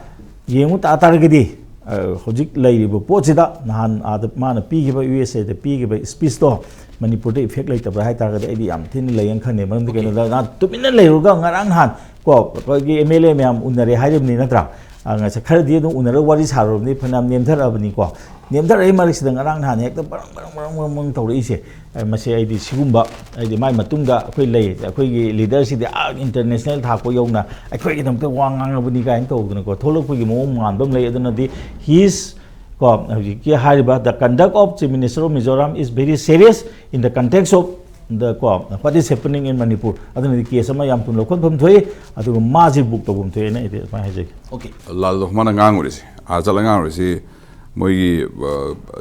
ꯌꯦꯡꯉꯨ ꯇꯥ ꯇꯥꯔꯒꯗꯤ, ꯑ, ꯍꯧꯖꯤꯛ ꯂꯩꯔꯤꯕ ꯄꯣꯠꯁꯤꯗ ꯅꯍꯥꯟ ꯑꯥꯗ ꯃꯥꯅ ꯄꯤꯈꯤꯕ, ꯌꯨ ꯑꯦꯁ ꯑꯦꯗ ꯄꯤꯈꯤꯕ ꯏꯁꯄꯤꯁꯇꯣ ꯃꯅꯤꯄꯨꯔꯗ ꯏꯐꯦꯛ ꯂꯩꯇꯕ꯭ꯔꯥ ꯍꯥꯏ ꯇꯥꯔꯒꯗꯤ ꯑꯩꯗꯤ ꯌꯥꯝ ꯊꯤꯅ ꯂꯩꯌꯦꯅ ꯈꯟꯅꯩ꯫ ꯃꯔꯝꯗꯤ, ꯑꯣꯀꯦ꯫ ꯀꯩꯅꯣꯗ ꯅꯍꯥꯟ ꯇꯨꯃꯤꯟꯅ ꯂꯩꯔꯨꯔꯒ ꯉꯔꯥꯡ ꯅꯍꯥꯟ ꯀꯣ, ꯑꯩꯈꯣꯏꯒꯤ ꯑꯦꯝ ꯑꯦꯜ ꯑꯦ ꯃꯌꯥꯝ ꯎꯅꯔꯦ ꯍꯥꯏꯔꯤꯕꯅꯤ ꯅꯠꯇ꯭ꯔꯥ? ꯑ, ꯉꯁꯥꯏ ꯈꯔꯗꯤ ꯑꯗꯨꯝ ꯎꯅꯔꯒ ꯋꯥꯔꯤ ꯁꯥꯔꯨꯔꯕꯅꯤ, ꯐꯅꯌꯥꯝ ꯅꯦꯝꯊꯔꯛꯑꯕꯅꯤꯀꯣ꯫ ꯅꯦꯝꯊꯔꯛꯏ ꯃꯔꯛꯁꯤꯗ ꯉꯔꯥꯡ ꯅꯍꯥꯟ ꯍꯦꯛꯇ ꯕ꯭ꯔꯪ ꯕ꯭ꯔꯪ ꯕ꯭ꯔꯪ ꯕ꯭ꯔꯪ ꯕ꯭ꯔꯪ ꯇꯧꯔꯛꯏꯁꯦ, ꯑ, ꯃꯁꯤ ꯑꯩꯗꯤ ꯁꯤꯒꯨꯝꯕ, ꯍꯥꯏꯗꯤ ꯃꯥꯏ ꯃꯇꯨꯡꯗ ꯑꯩꯈꯣꯏ ꯂꯩ, ꯑꯩꯈꯣꯏꯒꯤ ꯂꯤꯗꯔꯁꯤꯗꯤ ꯑꯥ ꯏꯟꯇꯔꯅꯦꯁꯅꯦꯜ ꯊꯥꯛꯄ ꯌꯧꯅ ꯑꯩꯈꯣꯏꯒꯤꯗꯃꯛꯇ ꯋꯥ ꯉꯥꯡꯉꯕꯅꯤ ꯀꯥꯏꯅ ꯇꯧꯗꯅꯀꯣ, ꯊꯣꯛꯂꯛꯄꯒꯤ ꯃꯑꯣꯡ ꯃꯥꯟꯕ ꯑꯃ ꯂꯩ꯫ ꯑꯗꯨꯅꯗꯤ he is, ꯀꯣ, ꯍꯧꯖꯤꯛꯀꯤ ꯍꯥꯏꯔꯤꯕ the conduct of Chief Minister of Mizoram is very serious in the context of the, ꯀꯣ, what is happening in Manipur꯫ ꯑꯗꯨꯅꯗꯤ ꯀꯦꯁ ꯑꯃ ꯌꯥꯝ ꯊꯨꯅ ꯂꯧꯈꯠꯐꯝ ꯊꯣꯛꯏ, ꯑꯗꯨꯒ ꯃꯥꯁꯤ ꯕꯨꯛ ꯇꯧꯐꯝ ꯊꯣꯛꯑꯦꯅ ꯑꯩꯗꯤ ꯑꯗꯨꯃꯥꯏꯅ ꯍꯥꯏꯖꯒꯦ꯫ ꯑꯣꯀꯦ꯫ ꯂꯥꯜꯗꯣ ꯃꯥꯅ ꯉꯥꯡꯉꯨꯔꯤꯁꯦ, ꯑꯥ ꯆꯠꯂ ꯉꯥꯡꯉꯨꯔꯤꯁꯤ, ꯃꯣꯏꯒꯤ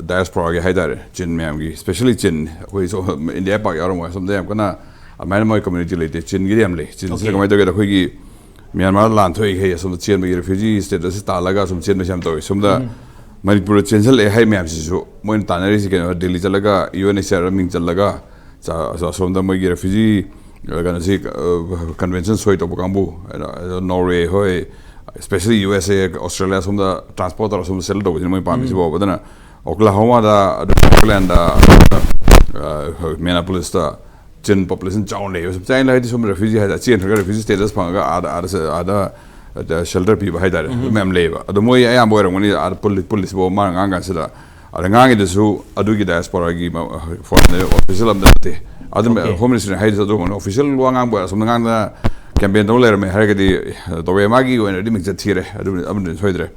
ꯗꯥꯏꯁꯄꯣꯔꯥꯒꯤ ꯍꯥꯏꯇꯥꯔꯦ, ꯆꯤꯟ ꯃꯌꯥꯝꯒꯤ, especially ꯆꯤꯟ, ꯑꯩꯈꯣꯏ ꯁꯣꯝ ꯏꯟꯗꯤꯌꯥ ꯄꯥꯛ ꯌꯥꯎꯔꯝꯃꯣꯏ, ꯑꯁꯣꯝꯗ ꯌꯥꯝ ꯀꯟꯅ ꯑꯗꯨꯃꯥꯏꯅ ꯃꯣꯏ ꯀꯝꯃ꯭ꯌꯨꯅꯤꯇꯤ ꯂꯩꯇꯦ꯫ ꯆꯤꯟꯒꯤꯗꯤ ꯌꯥꯝ ꯂꯩ꯫ ꯆꯤꯟꯁꯤꯅ Okay. ꯀꯃꯥꯏꯅ ꯇꯧꯒꯦꯗ, ꯑꯩꯈꯣꯏꯒꯤ ꯃ꯭ꯌꯥꯟꯃꯥꯔꯗ ꯂꯥꯟ ꯊꯣꯛꯏꯈꯩ ꯑꯁꯣꯝꯗ ꯆꯦꯟꯕꯒꯤ ꯔꯤꯐ꯭ꯌꯨꯖꯤ ꯁ꯭ꯇꯦꯇꯁꯁꯤ ꯇꯥꯜꯂꯒ ꯑꯁꯨꯝ ꯆꯦꯟꯕꯁꯤ ꯌꯥꯝ ꯇꯧꯋꯤ꯫ ꯁꯣꯝꯗ ꯃꯅꯤꯄꯨꯔꯗ ꯆꯦꯟꯁꯤꯜꯂꯛꯑꯦ ꯍꯥꯏ ꯃꯌꯥꯝꯁꯤꯁꯨ ꯃꯣꯏꯅ ꯇꯥꯟꯅꯔꯤꯁꯤ ꯀꯩꯅꯣ, ꯗꯤꯜꯂꯤ ꯆꯠꯂꯒ ꯌꯨ ꯑꯦꯟ ꯑꯩꯆ ꯁꯤ ꯑꯥꯔꯗ ꯃꯤꯡ ꯆꯜꯂꯒ ꯆ-, ꯑꯁꯣꯝꯗ ꯃꯣꯏꯒꯤ ꯔꯤꯐ꯭ꯌꯨꯖꯤ ꯀꯩꯅꯣꯁꯤ, ꯀꯟꯚꯦꯟꯁꯟ ꯁꯣꯏ ꯇꯧꯕ ꯀꯥꯡꯕꯨ, ꯅꯣꯔꯋꯦ ꯍꯣꯏ, especially ꯌꯨ ꯑꯦꯁ ꯑꯦ, ꯑꯣꯁꯇ꯭ꯔꯦꯂꯤꯌꯥ, ꯁꯣꯝꯗ ꯇ꯭ꯔꯥꯟꯁꯄꯣꯔꯠ ꯇꯧꯔ ꯁꯣꯝꯗ ꯁꯦꯇꯜ ꯇꯧꯕꯁꯤꯅ ꯃꯣꯏ ꯄꯥꯝꯃꯤꯁꯤꯕꯣ꯫ ꯑꯗꯨꯅ ꯑꯣꯀ꯭ꯂꯥꯍꯣꯃꯥꯗ, ꯑꯗꯨ ꯄꯣꯔꯇꯂꯦꯟꯗ, ꯑꯗꯨꯒ ꯃꯦꯅꯥꯄꯣꯂꯤꯁꯇ ꯆꯤꯟ ꯄꯣꯄꯨꯂꯦꯁꯟ ꯆꯥꯎꯅ ꯂꯩꯌꯦꯕ꯫ ꯆꯨꯝ ꯆꯥꯏꯅ ꯍꯥꯏꯗꯤ ꯁꯣꯝ ꯔꯤꯐ꯭ꯌꯨꯖꯤ ꯍꯥꯏꯗꯤ ꯆꯦꯟꯈ꯭ꯔꯒ ꯔꯤꯐ꯭ꯌꯨꯖꯤ ꯁ꯭ꯇꯦꯇꯁ ꯐꯪꯉꯒ ꯑꯥꯗ, ꯑꯥꯗ, ꯑꯥꯗ ꯁꯦꯜꯇꯔ ꯄꯤꯕ ꯍꯥꯏꯇꯥꯔꯦ, ꯑꯗꯨ ꯃꯌꯥꯝ ꯂꯩꯌꯦꯕ꯫ ꯑꯗꯣ ꯃꯣꯏ ꯑꯌꯥꯝꯕ ꯑꯣꯏꯔꯝꯒꯅꯤ ꯑꯥꯗ ꯄꯨꯜꯂꯤ-, ꯄꯨꯜꯂꯤꯁꯤꯕꯨ ꯃꯥꯅ ꯉꯥꯡ ꯀꯥꯟꯁꯤꯗ꯫ ꯑꯗ ꯉꯥꯡꯉꯤꯗꯨꯁꯨ ꯑꯗꯨꯒꯤ ꯗꯥꯏꯁꯄꯣꯔꯥꯒꯤ ꯐꯣꯔꯝꯗ ꯑꯣꯐꯤꯁꯤꯌꯦꯜ ꯑꯝꯇ ꯅꯠꯇꯦ꯫ ꯑꯗꯨꯝ Okay. ꯍꯣꯝ ꯃꯤꯅꯤꯁꯇ꯭ꯔꯤꯅ ꯍꯥꯏꯗꯨꯁꯨ ꯑꯗꯨꯒꯨꯝꯕꯅꯤ꯫ ꯑꯣꯐꯤꯁꯤꯌꯦꯜ ꯋꯥ ꯉꯥꯡꯕ ꯑꯁꯣꯝꯗ ꯉꯥꯡꯗꯅ ꯀꯦꯝꯄꯦꯟ ꯇꯧ ꯂꯩꯔꯝꯃꯦ ꯍꯥꯏꯔꯒꯗꯤ ꯇꯧꯋꯦ, ꯃꯥꯒꯤ ꯑꯣꯏꯅꯗꯤ ꯃꯤꯡꯆꯠ ꯊꯤꯔꯦ꯫ ꯑꯗꯨ, ꯑꯃꯗꯤ ꯁꯣꯏꯗ꯭ꯔꯦ꯫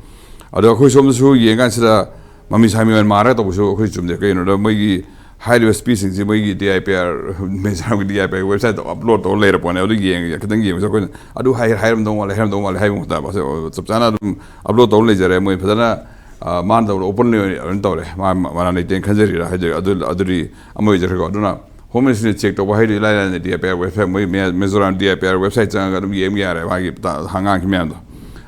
ꯑꯗꯣ ꯑꯩꯈꯣꯏ ꯁꯣꯝꯗꯁꯨ ꯌꯦꯡ ꯀꯥꯟꯁꯤꯗ ꯃꯃꯤ ꯁꯥꯃꯤ ꯑꯣꯏꯅ ꯃꯥꯔꯒ ꯇꯧꯕꯁꯨ ꯑꯩꯈꯣꯏ ꯆꯨꯝꯗꯦ꯫ ꯀꯩꯒꯤꯅꯣꯗ ꯃꯣꯏꯒꯤ ꯍꯥꯏꯔꯤꯕ ꯁ꯭ꯄꯤꯁꯁꯤꯡꯁꯤ ꯃꯣꯏꯒꯤ ꯗꯤ ꯑꯥꯏ ꯄꯤ ꯑꯥꯔ, ꯃꯤꯖꯣꯔꯥꯝꯒꯤ ꯗꯤ ꯑꯥꯏ ꯄꯤ ꯑꯥꯔ ꯋꯦꯕꯁꯥꯏꯠꯇ ꯑꯞꯂꯣꯗ ꯇꯧꯔ ꯂꯩꯔ ꯄꯣꯠꯅꯦ꯫ ꯑꯗꯨ ꯌꯦꯡꯉꯒ ꯈꯤꯇꯪ ꯌꯦꯡꯕꯁꯨ ꯑꯩꯈꯣꯏꯅ ꯑꯗꯨ ꯍꯥꯏ-, ꯍꯥꯏꯔꯝꯗꯧ ꯃꯥꯜꯂꯦ, ꯍꯥꯏꯔꯝꯗꯧ ꯃꯥꯜꯂꯦ ꯍꯥꯏꯕ ꯃꯍꯨꯠꯇ ꯆꯞ ꯆꯥꯅ ꯑꯗꯨꯝ ꯑꯞꯂꯣꯗ ꯇꯧꯔ ꯂꯩꯖꯔꯦ꯫ ꯃꯣꯏ ꯐꯖꯅ, ꯑ, ꯃꯥꯅ ꯇꯧꯕꯗ ꯑꯣꯄꯟꯂꯤ ꯑꯣꯏꯅ ꯑꯗꯨꯝ ꯇꯧꯔꯦ꯫ ꯃꯥ ꯃ-, ꯃꯔꯥꯟ ꯂꯩꯇꯦꯅ ꯈꯟꯖꯔꯤꯔꯥ ꯍꯥꯏꯗꯤ ꯑꯗꯨ, ꯑꯗꯨꯗꯤ ꯑꯃ ꯑꯣꯏꯖꯈ꯭ꯔꯦꯀꯣ꯫ ꯑꯗꯨꯅ ꯍꯣꯝ ꯃꯤꯅꯤꯁꯇ꯭ꯔꯤꯅ ꯆꯦꯛ ꯇꯧꯕ ꯍꯥꯏꯗꯨꯗꯤ ꯏꯂꯥꯏ ꯂꯥꯏꯅ ꯗꯤ ꯑꯥꯏ ꯄꯤ ꯑꯥꯔ ꯋꯦꯕꯁꯥꯏꯠ, ꯃꯣꯏ ꯃꯦ-, Mizoram D I P R website ꯆꯪꯉꯒ ꯑꯗꯨꯝ ꯌꯦꯡꯕ ꯌꯥꯔꯦ, ꯃꯥꯒꯤ ꯇ-, ꯉꯥꯡꯈꯤ ꯃꯌꯥꯝꯗꯣ꯫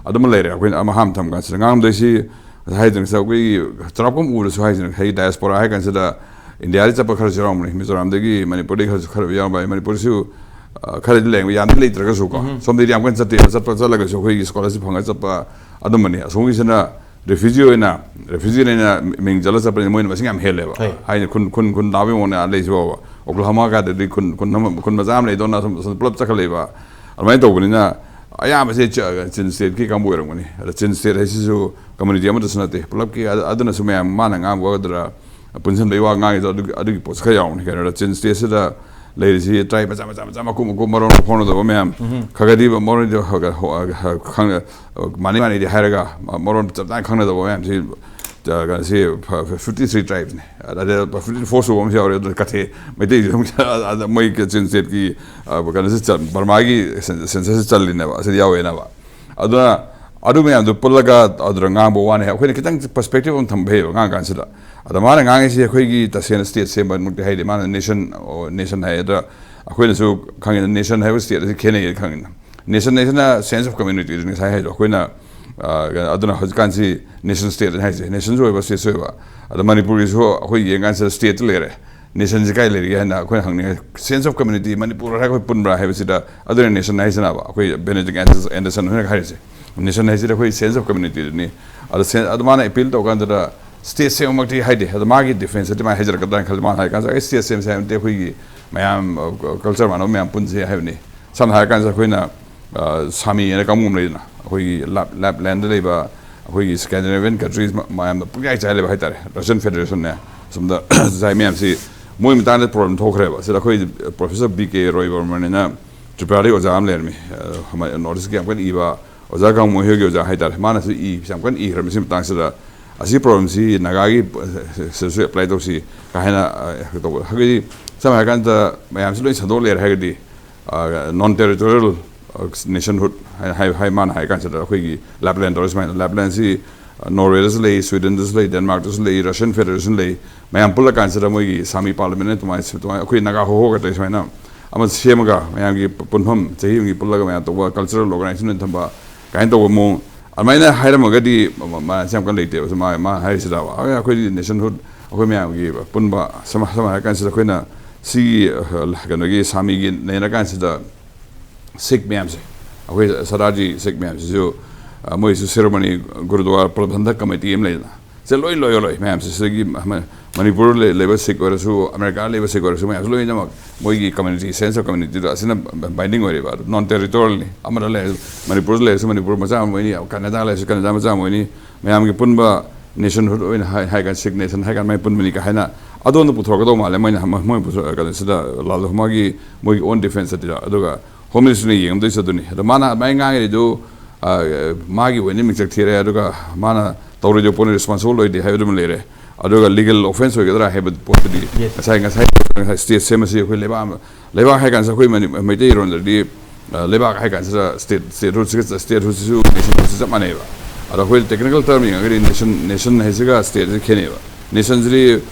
ꯑꯗꯨꯃ ꯂꯩꯔꯦ꯫ ꯑꯩꯈꯣꯏꯅ ꯑꯃ ꯍꯥꯟꯅ ꯊꯝ ꯀꯥꯟꯁꯤꯗ ꯉꯥꯡꯗꯣꯏꯁꯤ ꯍꯥꯏꯗꯅ ꯑꯩꯈꯣꯏꯒꯤ ꯆꯥꯎꯔꯥꯛꯄ ꯑꯃ ꯎꯔꯁꯨ ꯍꯥꯏꯁꯤꯅ ꯉꯁꯥꯏꯒꯤ ꯗꯥꯏꯁꯄꯣꯔꯥ ꯍꯥꯏ ꯀꯥꯟꯁꯤꯗ ꯏꯟꯗꯤꯌꯥꯗꯒꯤ ꯆꯠꯄ ꯈꯔꯁꯨ ꯌꯥꯎꯔꯝꯕꯅꯤ, ꯃꯤꯖꯣꯔꯥꯝꯗꯒꯤ, ꯃꯅꯤꯄꯨꯔꯗꯒꯤ ꯈꯔꯁꯨ ꯈꯔ ꯌꯥꯎꯔꯝꯕ ꯌꯥꯏ꯫ ꯃꯅꯤꯄꯨꯔꯁꯨ, ꯑ, ꯈꯔꯗꯤ ꯂꯩꯔꯝꯒꯅꯤ, ꯌꯥꯝꯗꯤ ꯂꯩꯇ꯭ꯔꯒꯁꯨꯀꯣ꯫ ꯁꯣꯝꯗꯗꯤ ꯌꯥꯝ ꯀꯟꯅ ꯆꯠꯇꯦ꯫ ꯆꯠꯄ, ꯆꯠꯂꯒꯁꯨ ꯑꯩꯈꯣꯏꯒꯤ ꯁ꯭ꯀꯣꯂꯔꯁꯤꯞ ꯐꯪꯉꯒ ꯆꯠꯄ ꯑꯗꯨꯝꯕꯅꯤ꯫ ꯑꯁꯣꯝꯒꯤꯁꯤꯅ ꯔꯤꯐ꯭ꯌꯨꯖꯤ ꯑꯣꯏꯅ, ꯔꯤꯐ꯭ꯌꯨꯖꯤ ꯑꯣꯏꯅ ꯃꯤꯡ ꯆꯜꯂ ꯆꯠꯄꯅꯤꯅ ꯃꯣꯏꯅ ꯃꯁꯤꯡ ꯌꯥꯝ ꯍꯦꯜꯂꯦꯕ꯫ ꯍꯣꯏ꯫ ꯍꯥꯏꯗꯤ ꯈꯨꯟ, ꯈꯨꯟ, ꯈꯨꯟ ꯇꯥꯕꯒꯤ ꯃꯑꯣꯡꯅꯦ ꯑꯥ ꯂꯩꯁꯤ ꯐꯥꯎꯕ꯫ ꯑꯣꯀ꯭ꯂꯥꯍꯣꯃꯥ ꯀꯥꯏꯗꯗꯤ ꯈꯨꯟ, ꯈꯨꯟ ꯑꯃ, ꯈꯨꯟ ꯃꯆꯥ ꯑꯃ ꯂꯩꯗꯧꯅ ꯁꯨꯝ, ꯁꯨꯝ ꯄꯨꯂꯞ ꯆꯠꯈꯠꯂꯛꯏꯕ꯫ ꯑꯗꯨꯃꯥꯏꯅ ꯇꯧꯕꯅꯤꯅ ꯑꯌꯥꯝꯕꯁꯦ ꯆ-, ꯆꯤꯟ ꯁ꯭ꯇꯦꯠꯀꯤ ꯀꯥꯡꯕꯨ ꯑꯣꯏꯔꯝꯒꯅꯤ꯫ ꯑꯗ ꯆꯤꯟ ꯁ꯭ꯇꯦꯠ ꯍꯥꯏꯁꯤꯁꯨ ꯀꯝꯃ꯭ꯌꯨꯅꯤꯇꯤ ꯑꯃꯠꯇꯁꯨ ꯅꯠꯇꯦ, ꯄꯨꯂꯞꯀꯤ꯫ ꯑ-, ꯑꯗꯨꯅꯁꯨ ꯃꯌꯥꯝ ꯃꯥꯅ ꯉꯥꯡꯕ ꯑꯗꯨꯗ ꯄꯨꯟꯁꯤꯟꯕꯒꯤ ꯋꯥ ꯉꯥꯡꯉꯤꯗꯣ ꯑꯗꯨꯒꯤ, ꯑꯗꯨꯒꯤ ꯄꯣꯠꯁꯨ ꯈꯔ ꯌꯥꯎꯕꯅꯤ꯫ ꯀꯩꯅꯣꯗ ꯆꯤꯟ ꯁ꯭ꯇꯦꯠꯁꯤꯗ ꯂꯩꯔꯤꯁꯤ ꯇ꯭ꯔꯥꯏꯕ ꯃꯆꯥ, ꯃꯆꯥ, ꯃꯆꯥ, ꯃꯀꯨꯞ ꯃꯀꯨꯞ ꯃꯔꯣꯟ ꯐꯥꯎꯅꯗꯕ ꯃꯌꯥꯝ, ꯈꯔꯒꯗꯤ ꯃꯔꯣꯟꯗꯤ ꯍ-, ꯍ-, ꯍ-, ꯈꯪ-, ꯃꯥꯟꯅꯩ ꯃꯥꯟꯅꯩꯗꯤ ꯍꯥꯏꯔꯒ ꯃ-, ꯃꯔꯣꯟ ꯆꯞ ꯆꯥꯅ ꯈꯪꯅꯗꯕ ꯃꯌꯥꯝꯁꯤ, ꯑ, ꯀꯩꯅꯣꯁꯤ ꯐ-, ꯐ-, ꯐꯤꯐꯇꯤ ꯊ꯭ꯔꯤ ꯇ꯭ꯔꯥꯏꯕꯅꯤ꯫ ꯑꯗ ꯐꯤꯐꯇꯤ ꯐꯣꯔ ꯁꯨꯕ ꯑꯃꯁꯨ ꯌꯥꯎꯔꯤ꯫ ꯑꯗꯨꯅ ꯀꯊꯦ ꯃꯩꯇꯩꯁꯨ ꯑꯗꯨꯝ ꯑꯗ ꯃꯣꯏ ꯆꯤꯟ ꯁ꯭ꯇꯦꯠꯀꯤ, ꯑ, ꯀꯩꯅꯣꯁꯤ ꯆꯟ-, ꯕꯔꯃꯥꯒꯤ ꯁꯦꯟ-, ꯁꯦꯟꯁꯁꯁꯤ ꯆꯜꯂꯤꯅꯦꯕ, ꯑꯁꯤꯗ ꯌꯥꯎꯋꯦꯅꯕ꯫ ꯑꯗꯨꯅ ꯑꯗꯨ ꯃꯌꯥꯝꯗꯨ ꯄꯨꯜꯂꯒ ꯑꯗꯨꯗ ꯉꯥꯡꯕ ꯋꯥꯅꯤ꯫ ꯑꯩꯈꯣꯏꯅ ꯈꯤꯇꯪ ꯄꯔꯁꯄꯦꯛꯇꯤꯚ ꯑꯃ ꯊꯝꯕ ꯍꯩꯌꯦꯕ ꯉꯥꯡ ꯀꯥꯟꯁꯤꯗ꯫ ꯑꯗ ꯃꯥꯅ ꯉꯥꯡꯉꯤꯁꯤ ꯑꯩꯈꯣꯏꯒꯤ ꯇꯁꯦꯡꯅ ꯁ꯭ꯇꯦꯠ ꯁꯦꯝꯕꯃꯛꯇꯤ ꯍꯥꯏꯗꯦ꯫ ꯃꯥꯅ ꯅꯦꯁꯟ, ꯅꯦꯁꯟ ꯍꯥꯏ꯫ ꯑꯗ ꯑꯩꯈꯣꯏꯅꯁꯨ ꯈꯪꯉꯤꯅ, ꯅꯦꯁꯟ ꯍꯥꯏꯕ ꯁ꯭ꯇꯦꯠ ꯑꯁꯤ ꯈꯦꯠꯅꯩ ꯈꯪꯉꯤꯅ꯫ ꯅꯦꯁꯟ ꯍꯥꯏꯁꯤꯅ ꯁꯦꯟꯁ ꯑꯣꯐ ꯀꯝꯃ꯭ꯌꯨꯅꯤꯇꯤꯗꯨꯅꯤ ꯉꯁꯥꯏ ꯍꯥꯏꯗꯣ꯫ ꯑꯩꯈꯣꯏꯅ, ꯑ, ꯑꯗꯨꯅ ꯍꯧꯖꯤꯛꯀꯥꯟꯁꯤ ꯅꯦꯁꯟ ꯁ꯭ꯇꯦꯠ ꯍꯥꯏꯁꯦ, ꯅꯦꯁꯟꯁꯨ ꯑꯣꯏꯕ, ꯁ꯭ꯇꯦꯠꯁꯨ ꯑꯣꯏꯕ꯫ ꯑꯗ ꯃꯅꯤꯄꯨꯔꯒꯤꯁꯨ ꯑꯩꯈꯣꯏ ꯌꯦꯡꯀꯥꯟꯁꯤꯗ ꯁ꯭ꯇꯦꯠꯇ ꯂꯩꯔꯦ꯫ ꯅꯦꯁꯟꯁꯤ ꯀꯥꯏ ꯂꯩꯔꯤꯒꯦ ꯍꯥꯏꯅ ꯑꯩꯈꯣꯏꯅ ꯍꯪꯅꯤꯡꯉꯦ꯫ ꯁꯦꯟꯁ ꯑꯣꯐ ꯀꯝꯃ꯭ꯌꯨꯅꯤꯇꯤ, ꯃꯅꯤꯄꯨꯔ ꯍꯥꯏꯔꯒ ꯑꯩꯈꯣꯏ ꯄꯨꯟꯕ꯭ꯔꯥ ꯍꯥꯏꯕꯁꯤꯗ, ꯑꯗꯨꯅ ꯅꯦꯁꯟ ꯍꯥꯏꯁꯤꯅꯕ꯫ ꯑꯩꯈꯣꯏ ꯕꯦꯅꯦꯗꯤꯛ ꯑꯦꯟꯗꯔꯁꯟ ꯍꯣꯏꯅ ꯍꯥꯏꯔꯤꯁꯦ, ꯅꯦꯁꯟ ꯍꯥꯏꯁꯤꯗꯤ ꯑꯩꯈꯣꯏ ꯁꯦꯟꯁ ꯑꯣꯐ ꯀꯝꯃ꯭ꯌꯨꯅꯤꯇꯤꯗꯨꯅꯤ꯫ ꯑꯗꯣ ꯁꯦꯟ-, ꯑꯗꯨ ꯃꯥꯅ ꯑꯦꯄꯤꯜ ꯇꯧꯀꯥꯟꯗꯨꯗ ꯁ꯭ꯇꯦꯠ ꯁꯦꯝꯕꯃꯛꯇꯤ ꯍꯥꯏꯗꯦ꯫ ꯑꯗꯣ ꯃꯥꯒꯤ ꯗꯤꯐꯦꯟꯁꯇꯗꯤ ꯃꯥꯅ ꯍꯥꯏꯖꯔꯛꯀꯗ꯭ꯔꯥꯅ ꯈꯜꯂꯤ꯫ ꯃꯥꯅ ꯍꯥꯏꯀꯥꯟꯗ, "ꯑꯩ ꯁ꯭ꯇꯦꯠ ꯁꯦꯝꯁꯦ ꯍꯥꯏꯕ ꯅꯠꯇꯦ, ꯑꯩꯈꯣꯏꯒꯤ ꯃꯌꯥꯝ, ꯑ, ꯀꯜꯆꯔ ꯃꯥꯟꯅꯕ ꯃꯌꯥꯝ ꯄꯨꯟꯁꯦ" ꯍꯥꯏꯕꯅꯤ꯫ ꯁꯝꯅ ꯍꯥꯏꯔꯀꯥꯟꯁꯤꯗ ꯑꯩꯈꯣꯏꯅ, ꯑ, ꯁꯥꯃꯤ ꯍꯥꯏꯅ ꯀꯥꯡꯕꯨ ꯑꯃ ꯂꯩꯗꯅ, ꯑꯩꯈꯣꯏꯒꯤ ꯂꯥꯞ-, ꯂꯥꯞꯂꯦꯟꯗ ꯂꯩꯕ ꯑꯩꯈꯣꯏꯒꯤ ꯁ꯭ꯀꯦꯟꯗꯤꯅꯦꯚꯤꯌꯟ ꯀꯟꯇ꯭ꯔꯤꯁ ꯃ-, ꯃꯌꯥꯝꯅ ꯄꯨꯡꯌꯥꯏ ꯆꯥꯏ ꯂꯩꯕ ꯍꯥꯏꯇꯥꯔꯦ, ꯔꯁꯤꯌꯟ ꯐꯦꯗꯔꯦꯁꯟꯅꯦ, ꯑꯁꯣꯝꯗ ꯆꯥꯏ ꯃꯌꯥꯝꯁꯤ꯫ ꯃꯣꯏ ꯃꯇꯥꯡꯗ ꯄ꯭ꯔꯣꯕ꯭ꯂꯦꯝ ꯊꯣꯛꯈ꯭ꯔꯦꯕ꯫ ꯁꯤꯗ ꯑꯩꯈꯣꯏ ꯄ꯭ꯔꯣꯐꯦꯁꯔ ꯕꯤ ꯀꯦ ꯔꯣꯏ ꯕꯔꯃꯟ ꯍꯥꯏꯅ ꯇ꯭ꯔꯤꯄꯨꯔꯥꯗꯒꯤ ꯑꯣꯖꯥ ꯑꯃ ꯂꯩꯔꯝꯃꯤ, ꯑ, ꯅꯣꯔꯠ ꯏꯁꯀꯤ ꯌꯥꯝ ꯀꯟꯅ ꯏꯕ ꯑꯣꯖꯥ ꯀꯥꯡꯃꯣ ꯍꯣꯏꯒꯤ ꯑꯣꯖꯥ ꯍꯥꯏꯇꯥꯔꯦ, ꯃꯥꯅꯁꯨ ꯏ ꯌꯥꯝ ꯀꯟꯅ ꯏꯈ꯭ꯔꯕꯅꯤ ꯁꯤ ꯃꯇꯥꯡꯁꯤꯗ꯫ ꯑꯁꯤ ꯄ꯭ꯔꯣꯕ꯭ꯂꯦꯝꯁꯤ ꯅꯥꯒꯥꯒꯤ, ꯑ, ꯁꯤꯗꯁꯨ ꯑꯦꯄ꯭ꯂꯥꯏ ꯇꯧꯁꯤ ꯀꯥ ꯍꯥꯏꯅ, ꯑ, ꯇꯧꯕ꯫ ꯍꯥꯏꯕꯗꯤ ꯁꯝꯅ ꯍꯥꯏꯔꯀꯥꯟꯗ ꯃꯌꯥꯝꯁꯤ ꯂꯣꯏ ꯁꯟꯗꯣꯛ ꯂꯩꯔꯦ ꯍꯥꯏꯔꯒꯗꯤ, ꯅꯣꯟ ꯇꯦꯔꯤꯇꯣꯔꯤꯌꯦꯜ ꯅꯦꯁꯟꯍꯨꯗ ꯍꯥꯏ, ꯍꯥꯏ, ꯍꯥꯏ, ꯃꯥꯅ ꯍꯥꯏ ꯀꯥꯟꯁꯤꯗ ꯑꯩꯈꯣꯏꯒꯤ ꯂꯦꯞꯂꯦꯟ ꯇꯧꯔꯤ ꯁꯨꯃꯥꯏꯅ꯫ ꯂꯦꯞꯂꯦꯟꯁꯤ, ꯑ, ꯅꯣꯔꯋꯦꯗꯁꯨ ꯂꯩ, ꯁ꯭ꯋꯤꯗꯟꯗꯁꯨ ꯂꯩ, ꯗꯦꯟꯃꯥꯔꯛꯇꯁꯨ ꯂꯩ, ꯔꯁꯤꯌꯟ ꯐꯦꯗꯔꯦꯁꯟ ꯂꯩ, ꯃꯌꯥꯝ ꯄꯨꯜꯂ ꯀꯥꯟꯁꯤꯗ ꯃꯣꯏꯒꯤ ꯁꯥꯃꯤ ꯄꯥꯔꯂꯤꯌꯥꯃꯦꯟ ꯑꯗꯨꯃꯥꯏꯅ, ꯑꯗꯨꯃꯥꯏꯅ ꯑꯩꯈꯣꯏ ꯅꯥꯒꯥ ꯍꯣꯍꯣꯒ ꯇꯧꯔꯤ ꯁꯨꯃꯥꯏꯅ ꯑꯃ ꯁꯦꯝꯃꯒ ꯃꯌꯥꯝꯒꯤ ꯄꯨꯟꯐꯝ, ꯆꯍꯤ ꯑꯃꯒꯤ ꯄꯨꯜꯂꯒ ꯃꯌꯥꯝ ꯇꯧꯕ, ꯀꯜꯆꯔꯦꯜ ꯑꯣꯔꯒꯅꯥꯏꯖꯦꯁꯟ ꯑꯣꯏꯅ ꯊꯝꯕ ꯀꯥꯏꯅ ꯇꯧꯕ ꯃꯑꯣꯡ ꯑꯗꯨꯃꯥꯏꯅ ꯍꯥꯏꯔꯝꯃꯒꯗꯤ ꯃ-, ꯃ-, ꯃꯌꯥꯝꯁꯦ ꯌꯥꯝ ꯀꯟꯅ ꯂꯩꯇꯦꯕ꯫ ꯁꯨꯝ ꯃꯥ, ꯃꯥ ꯍꯥꯏꯔꯤꯁꯤꯗ ꯑꯩꯈꯣꯏꯗꯤ ꯅꯦꯁꯟꯍꯨꯗ, ꯑꯩꯈꯣꯏ ꯃꯌꯥꯝꯒꯤ ꯄꯨꯟꯕ, ꯁꯝ-, ꯁꯝꯅ ꯍꯥꯏꯔ ꯀꯥꯟꯁꯤꯗ ꯑꯩꯈꯣꯏꯅ ꯁꯤꯒꯤ, ꯑ, ꯀꯩꯅꯣꯒꯤ ꯁꯥꯃꯤꯒꯤ ꯅꯩꯅꯔ ꯀꯥꯟꯁꯤꯗ ꯁꯤꯈ ꯃꯌꯥꯝꯁꯦ, ꯑꯩꯈꯣꯏ ꯁꯔꯗꯥꯔꯖꯤ ꯁꯤꯈ ꯃꯌꯥꯝꯁꯤꯁꯨ, ꯑ, ꯃꯣꯏꯁꯨ ꯁꯤꯔꯣꯃꯅꯤ ꯒꯨꯔꯨꯗ꯭ꯋꯥꯔꯥ ꯄ꯭ꯔꯕꯟꯙꯛ ꯀꯃꯤꯇꯤ ꯑꯃ ꯂꯩꯗꯅ, ꯁꯦ ꯂꯣꯏ ꯂꯣꯏ ꯂꯣꯏ ꯃꯌꯥꯝꯁꯦ꯫ ꯁꯤꯗꯒꯤ ꯃ-, ꯃꯅꯤꯄꯨꯔ ꯂꯩ-, ꯂꯩꯕ ꯁꯤꯈ ꯑꯣꯏꯔꯁꯨ, ꯑꯃꯦꯔꯤꯀꯥ ꯂꯩꯕ ꯁꯤꯈ ꯑꯣꯏꯔꯁꯨ, ꯃꯌꯥꯝꯁꯦ ꯂꯣꯏꯅꯃꯛ ꯃꯣꯏꯒꯤ ꯀꯝꯃ꯭ꯌꯨꯅꯤꯇꯤ, ꯁꯦꯟꯁ ꯑꯣꯐ ꯀꯝꯃ꯭ꯌꯨꯅꯤꯇꯤꯗꯣ ꯑꯁꯤꯅ ꯕꯥꯏꯟꯗꯤꯡ ꯑꯣꯏꯔꯤꯕ꯫ ꯑꯗꯨ ꯅꯣꯟ ꯇꯦꯔꯤꯇꯣꯔꯤꯌꯦꯜꯅꯤ꯫ ꯑꯃꯗ ꯂꯩꯔꯁꯨ, ꯃꯅꯤꯄꯨꯔꯗ ꯂꯩꯔꯁꯨ ꯃꯅꯤꯄꯨꯔ ꯃꯆꯥ ꯑꯃ ꯑꯣꯏꯅꯤ, ꯀꯅꯥꯗꯥ ꯂꯩꯔꯁꯨ ꯀꯅꯥꯗꯥ ꯃꯆꯥ ꯑꯃ ꯑꯣꯏꯅꯤ, ꯃꯌꯥꯝꯒꯤ ꯄꯨꯟꯕ ꯅꯦꯁꯟꯍꯨꯗ ꯑꯣꯏꯅ ꯍꯥꯏ, ꯍꯥꯏ ꯀꯥꯟꯗ ꯁꯤꯈ ꯅꯦꯁꯟ ꯍꯥꯏ ꯀꯥꯟꯗ ꯃꯥꯏ ꯄꯨꯟꯕꯅꯤ ꯀꯥ ꯍꯥꯏꯅ ꯑꯗꯣꯝꯗ ꯄꯨꯊꯣꯔꯛꯀꯗꯧ ꯃꯥꯜꯂꯦ꯫ ꯃꯣꯏꯅ ꯍ-, ꯃꯣꯏ ꯄꯨꯊꯣꯔꯛ-, ꯀꯩꯅꯣꯁꯤꯗ ꯂꯥꯜ ꯃꯥꯒꯤ, ꯃꯣꯏꯒꯤ ꯑꯣꯟ ꯗꯤꯐꯦꯟꯁꯇꯗꯤꯗ꯫ ꯑꯗꯨꯒ ꯍꯣꯝ ꯃꯤꯅꯤꯁꯇ꯭ꯔꯤꯅ ꯌꯦꯡꯉꯝꯗꯣꯏꯁꯦ ꯑꯗꯨꯅꯤ꯫ ꯑꯗꯣ ꯃꯥꯅ ꯑꯗꯨꯃꯥꯏꯅ ꯉꯥꯡꯉꯤꯗꯨ, ꯑ, ꯃꯥꯒꯤ ꯑꯣꯏꯅ ꯃꯤꯡꯆꯠ ꯊꯤꯔꯦ, ꯑꯗꯨꯒ ꯃꯥꯅ ꯇꯧꯔꯣꯏꯗꯕ ꯄꯣꯠꯅꯤ, ꯔꯦꯁꯄꯣꯟꯁꯤꯕꯜ ꯑꯣꯏꯗꯦ ꯍꯥꯏꯕꯗꯨꯃ ꯂꯩꯔꯦ꯫ ꯑꯗꯨꯒ ꯂꯤꯒꯦꯜ ꯑꯣꯐꯦꯟꯁ ꯑꯣꯏꯒꯗ꯭ꯔꯥ ꯍꯥꯏꯕ ꯄꯣꯠꯇꯨꯗꯤ ꯉꯁꯥꯏ, ꯉꯁꯥꯏ, ꯉꯁꯥꯏ ꯁ꯭ꯇꯦꯠ ꯁꯦꯝꯕꯁꯤ ꯑꯩꯈꯣꯏ ꯂꯩꯕꯥꯛ ꯑꯃ, ꯂꯩꯕꯥꯛ ꯍꯥꯏ ꯀꯥꯟꯁꯤꯗ ꯑꯩꯈꯣꯏ ꯃꯅꯤ-, ꯃꯩꯇꯩꯔꯣꯟꯗꯗꯤ ꯂꯩꯕꯥꯛ ꯍꯥꯏ ꯀꯥꯟꯁꯤꯗ ꯁ꯭ꯇꯦꯠ ꯁ꯭ꯇꯦꯠ ꯍꯨꯠꯁꯤꯒ ꯁ꯭ꯇꯦꯠ ꯍꯨꯠꯁꯤꯁꯨ ꯅꯦꯁꯟ ꯍꯨꯠꯁꯤ ꯆꯞ ꯃꯥꯟꯅꯩꯕ꯫ ꯑꯗꯣ ꯑꯩꯈꯣꯏ ꯇꯦꯛꯅꯤꯀꯦꯜ ꯇꯔꯝ ꯌꯦꯡꯉꯒꯗꯤ ꯅꯦꯁꯟ ꯅꯦꯁꯟ ꯍꯥꯏꯁꯤꯒ ꯁ꯭ꯇꯦꯠꯁꯤ ꯈꯦꯠꯅꯩꯕ꯫ ꯅꯦꯁꯟꯁꯤꯗꯤ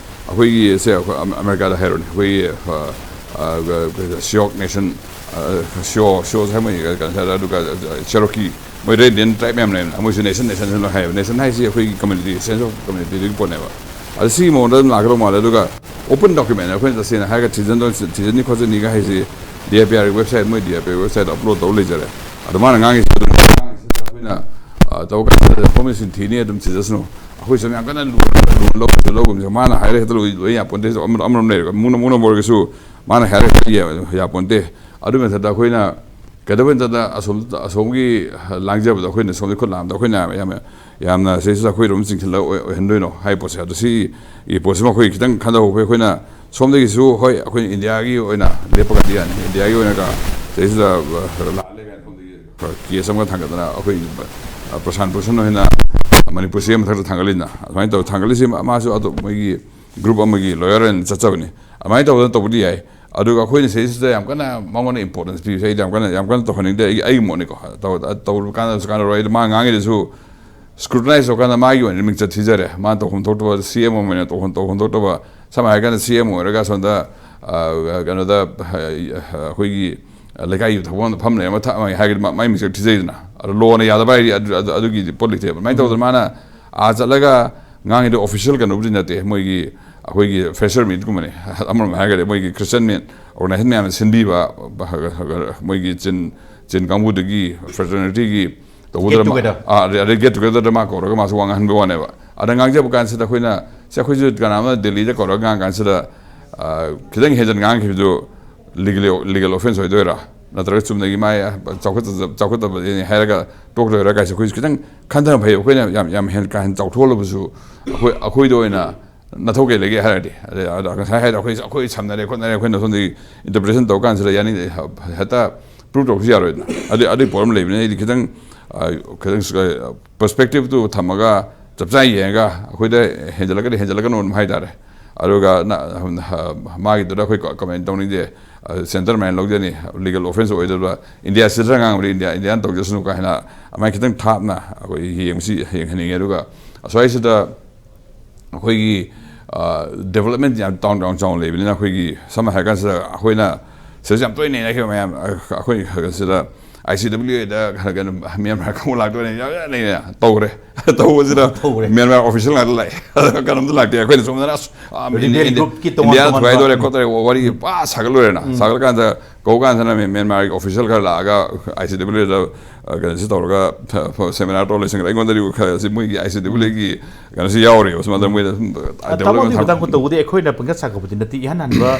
ꯑꯩꯈꯣꯏꯒꯤ ꯁꯦ ꯑꯩꯈꯣꯏ ꯑꯃꯦꯔꯤꯀꯥꯗ ꯍꯥꯏꯔꯣꯅꯦ, ꯑꯩꯈꯣꯏꯒꯤ ꯁꯤꯌꯣꯛ ꯅꯦꯁꯟ, ꯁꯤꯌꯣ ꯁꯤꯌꯣꯁ ꯍꯥꯏ ꯃꯣꯏ ꯀꯩꯅꯣ ꯍꯥꯏꯔ, ꯑꯗꯨꯒ ꯆꯦꯔꯣꯀꯤ, ꯃꯣꯏ ꯔꯦꯗ ꯏꯟꯗꯤꯌꯟ ꯇ꯭ꯔꯥꯏꯕ ꯃꯌꯥꯝ ꯂꯩꯕꯅꯦ, ꯃꯣꯏꯁꯨ ꯅꯦꯁꯟ ꯅꯦꯁꯟ ꯂꯣꯏ ꯍꯥꯏꯌꯦꯕ꯫ ꯅꯦꯁꯟ ꯍꯥꯏꯁꯤ ꯑꯩꯈꯣꯏꯒꯤ ꯀꯝꯃ꯭ꯌꯨꯅꯤꯇꯤ, ꯁꯦꯟꯁ ꯑꯣꯐ ꯀꯝꯃ꯭ꯌꯨꯅꯤꯇꯤꯗꯨꯒꯤ ꯄꯣꯠꯅꯦꯕ꯫ ꯑꯗ ꯁꯤꯒꯤ ꯃꯑꯣꯡꯗ ꯑꯗꯨꯝ ꯂꯥꯛꯀꯗꯧ ꯃꯥꯜꯂꯦ꯫ ꯑꯗꯨꯒ ꯑꯣꯄꯟ ꯗꯣꯀ꯭ꯌꯨꯃꯦꯟ ꯑꯩꯈꯣꯏꯅ ꯇꯁꯦꯡꯅ ꯍꯥꯏꯔꯒ ꯊꯤꯖꯤꯟꯗꯣꯏ ꯊꯤꯖꯤꯟꯅꯤ ꯈꯣꯠꯆꯤꯟꯅꯤꯒ ꯍꯥꯏꯁꯤ ꯗꯤ ꯑꯥꯏ ꯄꯤ ꯑꯥꯔꯒꯤ ꯋꯦꯕꯁꯥꯏꯠ, ꯃꯣꯏ ꯗꯤ ꯑꯥꯏ ꯄꯤ ꯑꯥꯔꯒꯤ ꯋꯦꯕꯁꯥꯏꯠ ꯑꯞꯂꯣꯗ ꯇꯧꯔ ꯂꯩꯖꯔꯦ꯫ ꯑꯗꯣ ꯃꯥꯅ ꯉꯥꯡꯉꯤꯁꯦ ꯑꯗꯨꯝ ꯉꯥꯡꯉꯤꯁꯤꯗ ꯑꯩꯈꯣꯏꯅ ꯇꯧꯕ ꯀꯥꯟꯗ ꯐꯣꯔꯃꯦꯁꯟ ꯊꯤꯅꯤ ꯑꯗꯨꯝ ꯊꯤꯖꯁꯅꯨ꯫ ꯑꯩꯈꯣꯏꯁꯨ ꯌꯥꯝ ꯀꯟꯅ ꯂꯨꯅ ꯂꯧꯕꯁꯨ ꯂꯧꯒꯨꯝꯁꯦ꯫ ꯃꯥꯅ ꯍꯥꯏꯔꯦ ꯍꯦꯛꯇ ꯂꯣꯏ ꯂꯣꯏ ꯌꯥꯄꯣꯟꯇꯦ꯫ ꯑꯃ ꯑꯃꯔꯣꯝ ꯂꯩꯔꯒ ꯃꯨꯅ ꯃꯨꯅ ꯑꯣꯏꯔꯒꯁꯨ ꯃꯥꯅ ꯍꯥꯏꯔꯦ ꯍꯦꯛꯇ ꯌꯥꯄꯣꯟꯇꯦ꯫ ꯑꯗꯨꯒꯤ ꯃꯊꯛꯇ ꯑꯩꯈꯣꯏꯅ ꯀꯩꯗꯧꯕꯩ ꯃꯇꯝꯗ ꯑꯁꯣꯝ ꯑꯁꯣꯝꯒꯤ ꯂꯥꯡꯖꯕꯗꯣ ꯑꯩꯈꯣꯏꯅ ꯁꯣꯝꯗ ꯈꯨꯠ ꯂꯥꯝꯕꯗ ꯑꯩꯈꯣꯏꯅ ꯌꯥꯝ ꯌꯥꯝꯅ ꯁꯤꯗꯩꯁꯤꯗ ꯑꯩꯈꯣꯏꯔꯣꯝ ꯆꯤꯡꯁꯤꯜꯂꯒ ꯑꯣꯏ- ꯑꯣꯏꯍꯟꯗꯣꯏꯅꯣ ꯍꯥꯏꯕ ꯄꯣꯠꯁꯦ꯫ ꯑꯗꯣ ꯁꯤꯒꯤ ꯄꯣꯠꯁꯤꯃ ꯑꯩꯈꯣꯏ ꯈꯤꯇꯪ ꯈꯟꯊꯍꯧꯕ ꯑꯩꯈꯣꯏꯅ ꯁꯣꯝꯗꯒꯤꯁꯨ ꯍꯣꯏ ꯑꯩꯈꯣꯏꯅ ꯏꯟꯗꯤꯌꯥꯒꯤ ꯑꯣꯏꯅ ꯂꯦꯞꯄꯒꯗꯤ ꯌꯥꯅꯤ꯫ ꯏꯟꯗꯤꯌꯥꯒꯤ ꯑꯣꯏꯅꯒ ꯁꯤꯗꯩꯁꯤꯗ ꯂꯥꯜꯂꯦ ꯀꯥꯏꯅ ꯁꯣꯝꯗꯒꯤ ꯀꯦꯁ ꯑꯃꯒ ꯊꯥꯡꯒꯠꯇꯅ ꯑꯩꯈꯣꯏ ꯄ꯭ꯔꯁꯥꯟ ꯄ꯭ꯔꯁꯟ ꯍꯣꯏꯅ ꯃꯅꯤꯄꯨꯔꯁꯤ ꯃꯊꯛꯇ ꯊꯥꯡꯒꯠꯂꯤꯅ ꯑꯗꯨꯃꯥꯏꯅ ꯇꯧꯔ ꯊꯥꯡꯒꯠꯂꯤꯁꯤ ꯃꯥꯁꯨ ꯑꯗꯨ ꯃꯣꯏꯒꯤ ꯒ꯭ꯔꯨꯞ ꯑꯃꯒꯤ ꯂꯣꯌꯔ ꯑꯣꯏꯅ ꯆꯠꯆꯕꯅꯤ꯫ ꯑꯗꯨꯃꯥꯏꯅ ꯇꯧꯗꯅ ꯇꯧꯕꯗꯤ ꯌꯥꯏ꯫ ꯑꯗꯨꯒ ꯑꯩꯈꯣꯏꯅ ꯁꯤꯗꯩꯁꯤꯗ ꯌꯥꯝ ꯀꯟꯅ ꯃꯉꯣꯟꯗ ꯏꯝꯄꯣꯔꯇꯦꯟꯁ ꯄꯤꯕꯁꯦ ꯑꯩꯗꯤ ꯌꯥꯝ ꯀꯟꯅ ꯌꯥꯝ ꯀꯟꯅ ꯇꯧꯍꯟꯅꯤꯡꯗꯦ꯫ ꯑꯩꯒꯤ ꯑꯩꯒꯤ ꯃꯣꯠꯅꯤꯀꯣ꯫ ꯇꯧ- ꯇꯧꯔꯨꯕ ꯀꯥꯟꯗꯁꯨ ꯀꯥꯟꯅꯔꯣꯏ꯫ ꯑꯩꯗꯤ ꯃꯥ ꯉꯥꯡꯉꯤꯗꯨꯁꯨ ꯁ꯭ꯀ꯭ꯔꯨꯇꯤꯅꯥꯏꯁ ꯇꯧꯔꯀꯥꯟꯗ ꯃꯥꯒꯤ ꯑꯣꯏꯅ ꯃꯤꯡꯆꯠ ꯊꯤꯖꯔꯦ꯫ ꯃꯥꯅ ꯇꯧꯐꯝ ꯊꯣꯛꯇꯕ ꯁꯤ ꯑꯦꯝ ꯑꯣꯏꯅ ꯇꯧꯐꯝ ꯇꯧꯐꯝ ꯊꯣꯛꯇꯕ, ꯁꯝꯅ ꯍꯥꯏꯔꯀꯥꯟꯗ ꯁꯤ ꯑꯦꯝ ꯑꯣꯏꯔꯒ ꯁꯣꯝꯗ ꯑ, ꯀꯩꯅꯣꯗ ꯑ, ꯑꯩꯈꯣꯏꯒꯤ ꯂꯩꯀꯥꯏꯒꯤ ꯊꯕꯛ ꯑꯃꯗ ꯐꯝ ꯂꯩꯔ ꯃꯊꯛ ꯑꯃ ꯍꯥꯏꯔꯒꯗꯤ ꯃꯥ- ꯃꯥꯏ ꯃꯤꯡꯆꯠ ꯊꯤꯖꯩꯗꯅ꯫ ꯑꯗꯣ ꯂꯣꯅ ꯌꯥꯗꯕ ꯍꯥꯏꯗꯤ ꯑꯗꯨ- ꯑꯗꯨ- ꯑꯗꯨꯒꯤꯗꯤ ꯄꯣꯠ ꯂꯩꯇꯦꯕ꯫ ꯑꯗꯨꯃꯥꯏꯅ ꯇꯧꯗꯅ ꯃꯥꯅ ꯑꯥ ꯆꯠꯂꯒ ꯉꯥꯡꯉꯤꯗꯣ ꯑꯣꯐꯤꯁꯤꯌꯦꯜ ꯀꯩꯅꯣꯕꯨꯗꯤ ꯅꯠꯇꯦ, ꯃꯣꯏꯒꯤ ꯑꯩꯈꯣꯏꯒꯤ ꯐ꯭ꯔꯦꯁꯔ ꯃꯤꯠꯀꯨꯝꯕꯅꯤ꯫ ꯑꯃꯔꯣꯝꯗ ꯍꯥꯏꯔꯒꯗꯤ ꯃꯣꯏꯒꯤ ꯈ꯭ꯔꯤꯁꯇꯤꯌꯟ ꯃꯤꯠ ꯑꯣꯔꯒꯅꯥꯏꯖꯦꯁꯟ ꯃꯌꯥꯝꯅ ꯁꯤꯟꯕꯤꯕ ꯃꯣꯏꯒꯤ ꯆꯤꯟ ꯆꯤꯟ ꯀꯥꯡꯕꯨꯗꯒꯤ ꯐ꯭ꯔꯦꯇꯔꯅꯤꯇꯤꯒꯤ ꯇꯧꯕꯗ Get together. ꯑꯥ, ꯑꯗꯩ ꯒꯦꯠ ꯇꯨꯒꯦꯗꯔꯗ ꯃꯥ ꯀꯧꯔꯒ ꯃꯥꯁꯨ ꯋꯥ ꯉꯥꯡꯍꯟꯕ ꯋꯥꯅꯦꯕ꯫ ꯑꯗ ꯉꯥꯡꯖꯕ ꯀꯥꯟꯁꯤꯗ ꯑꯩꯈꯣꯏꯅ ꯁꯤ ꯑꯩꯈꯣꯏꯁꯨ ꯀꯅꯥ ꯑꯃ ꯗꯦꯜꯂꯤꯗ ꯀꯧꯔꯒ ꯉꯥꯡ ꯀꯥꯟꯁꯤꯗ ꯑ, ꯈꯤꯇꯪ ꯍꯦꯟꯖꯟ ꯉꯥꯡꯈꯤꯕꯗꯨ ꯂꯤꯒꯦꯜ ꯂꯤꯒꯦꯜ ꯑꯣꯐꯦꯟꯁ ꯑꯣꯏꯗꯣꯏꯔꯥ? ꯅꯠꯇ꯭ꯔꯒ ꯆꯨꯝꯅꯒꯤ ꯃꯥꯏ ꯆꯥꯎꯈꯠꯇ- ꯆꯥꯎꯈꯠꯇꯕꯅꯤ ꯍꯥꯏꯔꯒ ꯇꯣꯛꯇꯣꯏꯔꯥ ꯀꯥꯏꯁꯦ ꯑꯩꯈꯣꯏꯁꯨ ꯈꯤꯇꯪ ꯈꯟꯊꯅ ꯐꯩ꯫ ꯑꯩꯈꯣꯏꯅ ꯌꯥꯝ ꯌꯥꯝ ꯍꯦꯟꯅ ꯀꯥ ꯍꯦꯟꯅ ꯆꯥꯎꯊꯣꯛꯍꯜꯂꯕꯁꯨ ꯑꯩꯈꯣꯏ ꯑꯩꯈꯣꯏꯗ ꯑꯣꯏꯅ ꯅꯊꯧ ꯀꯩ ꯂꯩꯒꯦ ꯍꯥꯏꯔꯗꯤ, ꯑꯗꯩ ꯑꯗ ꯉꯁꯥꯏ ꯍꯥꯏꯗꯣ ꯑꯩꯈꯣꯏ ꯑꯩꯈꯣꯏ ꯁꯝꯅꯔꯦ ꯈꯣꯠꯅꯔꯦ ꯑꯩꯈꯣꯏꯅ ꯁꯣꯝꯗꯒꯤ ꯏꯟꯇꯔꯄ꯭ꯔꯤꯇꯦꯁꯟ ꯇꯧꯔ ꯀꯥꯟꯁꯤꯗ ꯌꯥꯅꯤꯡ ꯍꯦꯛꯇ ꯄ꯭ꯔꯨꯞ ꯇꯧꯕꯁꯨ ꯌꯥꯔꯣꯏꯗꯅ꯫ ꯑꯗꯨ ꯑꯗꯨꯒꯤ ꯄꯣꯠ ꯑꯃ ꯂꯩꯕꯅꯤꯅ ꯑꯩꯗꯤ ꯈꯤꯇꯪ ꯑ, ꯈꯤꯇꯪ ꯄꯔꯁꯄꯦꯛꯇꯤꯞꯇꯨ ꯊꯝꯃꯒ ꯆꯞ ꯆꯥꯅ ꯌꯦꯡꯉꯒ ꯑꯩꯈꯣꯏꯗ ꯍꯦꯟꯖꯜꯂꯒꯗꯤ ꯍꯦꯟꯖꯜꯂꯒꯅꯨ ꯑꯗꯨꯝ ꯍꯥꯏꯇꯥꯔꯦ꯫ ꯑꯗꯨꯒ ꯅ-, ꯃꯥꯒꯤꯗꯨꯗ ꯑꯩꯈꯣꯏ ꯀꯃꯦꯟ ꯇꯧꯅꯤꯡꯗꯦ꯫ ꯁꯦꯟꯇꯔ ꯃꯥꯏꯅ ꯂꯧꯖꯅꯤ, ꯂꯤꯒꯦꯜ ꯑꯣꯐꯦꯟꯁ ꯑꯣꯏꯗꯕ, ꯏꯟꯗꯤꯌꯥ ꯁꯤꯇꯤꯖꯟ ꯉꯥꯡꯕꯗꯤ ꯏꯟꯗꯤꯌꯥ, ꯏꯟꯗꯤꯌꯥꯅ ꯇꯧꯖꯁꯅꯨ ꯀꯥ ꯍꯦꯟꯅ ꯑꯗꯨꯃꯥꯏꯅ ꯈꯤꯇꯪ ꯊꯥꯞꯅ ꯑꯩꯈꯣꯏ ꯌꯦꯡꯕꯁꯤ ꯌꯦꯡꯍꯟꯅꯤꯡꯉꯦ꯫ ꯑꯗꯨꯒ ꯑꯁ꯭ꯋꯥꯏꯁꯤꯗ ꯑꯩꯈꯣꯏꯒꯤ ꯗꯦꯕꯂꯞꯃꯦꯟ ꯌꯥꯝ ꯇꯥꯎꯟ ꯇꯥꯎꯟ ꯆꯥꯎꯅ ꯂꯩꯕꯅꯤꯅ, ꯑꯩꯈꯣꯏꯒꯤ ꯁꯝꯅ ꯍꯥꯏꯔ ꯀꯥꯟꯁꯤꯗ ꯑꯩꯈꯣꯏꯅ ꯁꯤꯗꯁꯨ ꯌꯥꯝ ꯇꯣꯏꯅ ꯅꯩꯅꯈꯤꯕ ꯃꯌꯥꯝ, ꯑꯩꯈꯣꯏ ꯁꯤꯗ ꯑꯥꯏ ꯁꯤ ꯗꯕ꯭ꯂꯤꯎ ꯑꯦꯗ ꯀꯩꯅꯣ ꯃ꯭ꯌꯥꯟꯃꯥꯔ ꯀꯥꯡꯕꯨ ꯂꯥꯛꯇꯣꯏꯅꯦ ꯌꯥꯝ ꯂꯩꯅ ꯇꯧꯈ꯭ꯔꯦ꯫ ꯇꯧꯕꯁꯤꯗ ꯇꯧꯈ꯭ꯔꯦ꯫ ꯃ꯭ꯌꯥꯟꯃꯥꯔ ꯑꯣꯐꯤꯁꯤꯌꯦꯜ ꯉꯥꯛꯇ ꯂꯥꯛꯑꯦ꯫ ꯑꯗꯨꯒ ꯀꯩꯅꯣꯝꯇ ꯂꯥꯛꯇꯦ꯫ ꯑꯩꯈꯣꯏꯅ ꯁꯣꯝꯗꯅ ꯑꯁ, ꯑꯥ, ꯔꯤꯕꯦꯜ ꯏꯟꯗꯤꯌꯥ-, ꯒ꯭ꯔꯨꯞꯀꯤ ꯇꯣꯉꯥꯟ ꯏꯟꯗꯤꯌꯥꯅ ꯇꯣꯉꯥꯟꯕ ꯊꯨꯒꯥꯏꯗꯧꯔꯦ ꯈꯣꯠꯇꯧꯔꯦ ꯋꯥꯔꯤ ꯄꯥ ꯁꯥꯒꯠꯂꯣꯏꯔꯦꯅ꯫ ꯁꯥꯒꯠꯂꯀꯥꯟꯗ ꯀꯧ ꯀꯥꯟꯗꯅ ꯃ꯭ꯌꯥꯟꯃꯥꯔꯒꯤ ꯑꯣꯐꯤꯁꯤꯌꯦꯜ ꯈꯔ ꯂꯥꯛꯑꯒ ꯑꯥꯏ ꯁꯤ ꯗꯕ꯭ꯂꯤꯎ ꯑꯦꯗ ꯀꯩꯅꯣꯁꯤ ꯇꯧꯔꯒ ꯁꯦꯃꯤꯅꯥꯔ ꯇꯧꯔ ꯂꯣꯏꯁꯤꯟꯈ꯭ꯔꯦ꯫ ꯑꯩꯉꯣꯟꯗꯗꯤ ꯈꯔ ꯁꯤ ꯃꯣꯏꯒꯤ ꯑꯥꯏ ꯁꯤ ꯗꯕ꯭ꯂꯤꯎ ꯑꯦꯒꯤ ꯀꯩꯅꯣꯁꯤ ꯌꯥꯎꯔꯤꯕ ꯁꯨꯃꯥꯏꯅ ꯃꯣꯏꯗ ꯁꯨꯝ ꯑ, ꯇꯥꯃꯣ, ꯗꯦꯕꯂꯞꯃꯦꯟ ꯑꯗꯨꯒꯤ ꯃꯇꯥꯡ ꯊꯥꯒꯠꯄ꯫ ꯇꯧꯕꯗꯤ ꯑꯩꯈꯣꯏꯅ ꯄꯪꯁꯥ ꯁꯥꯒꯠꯄꯗꯤ ꯅꯠꯇꯦ꯫ ꯏꯍꯥꯟ ꯍꯥꯟꯕ,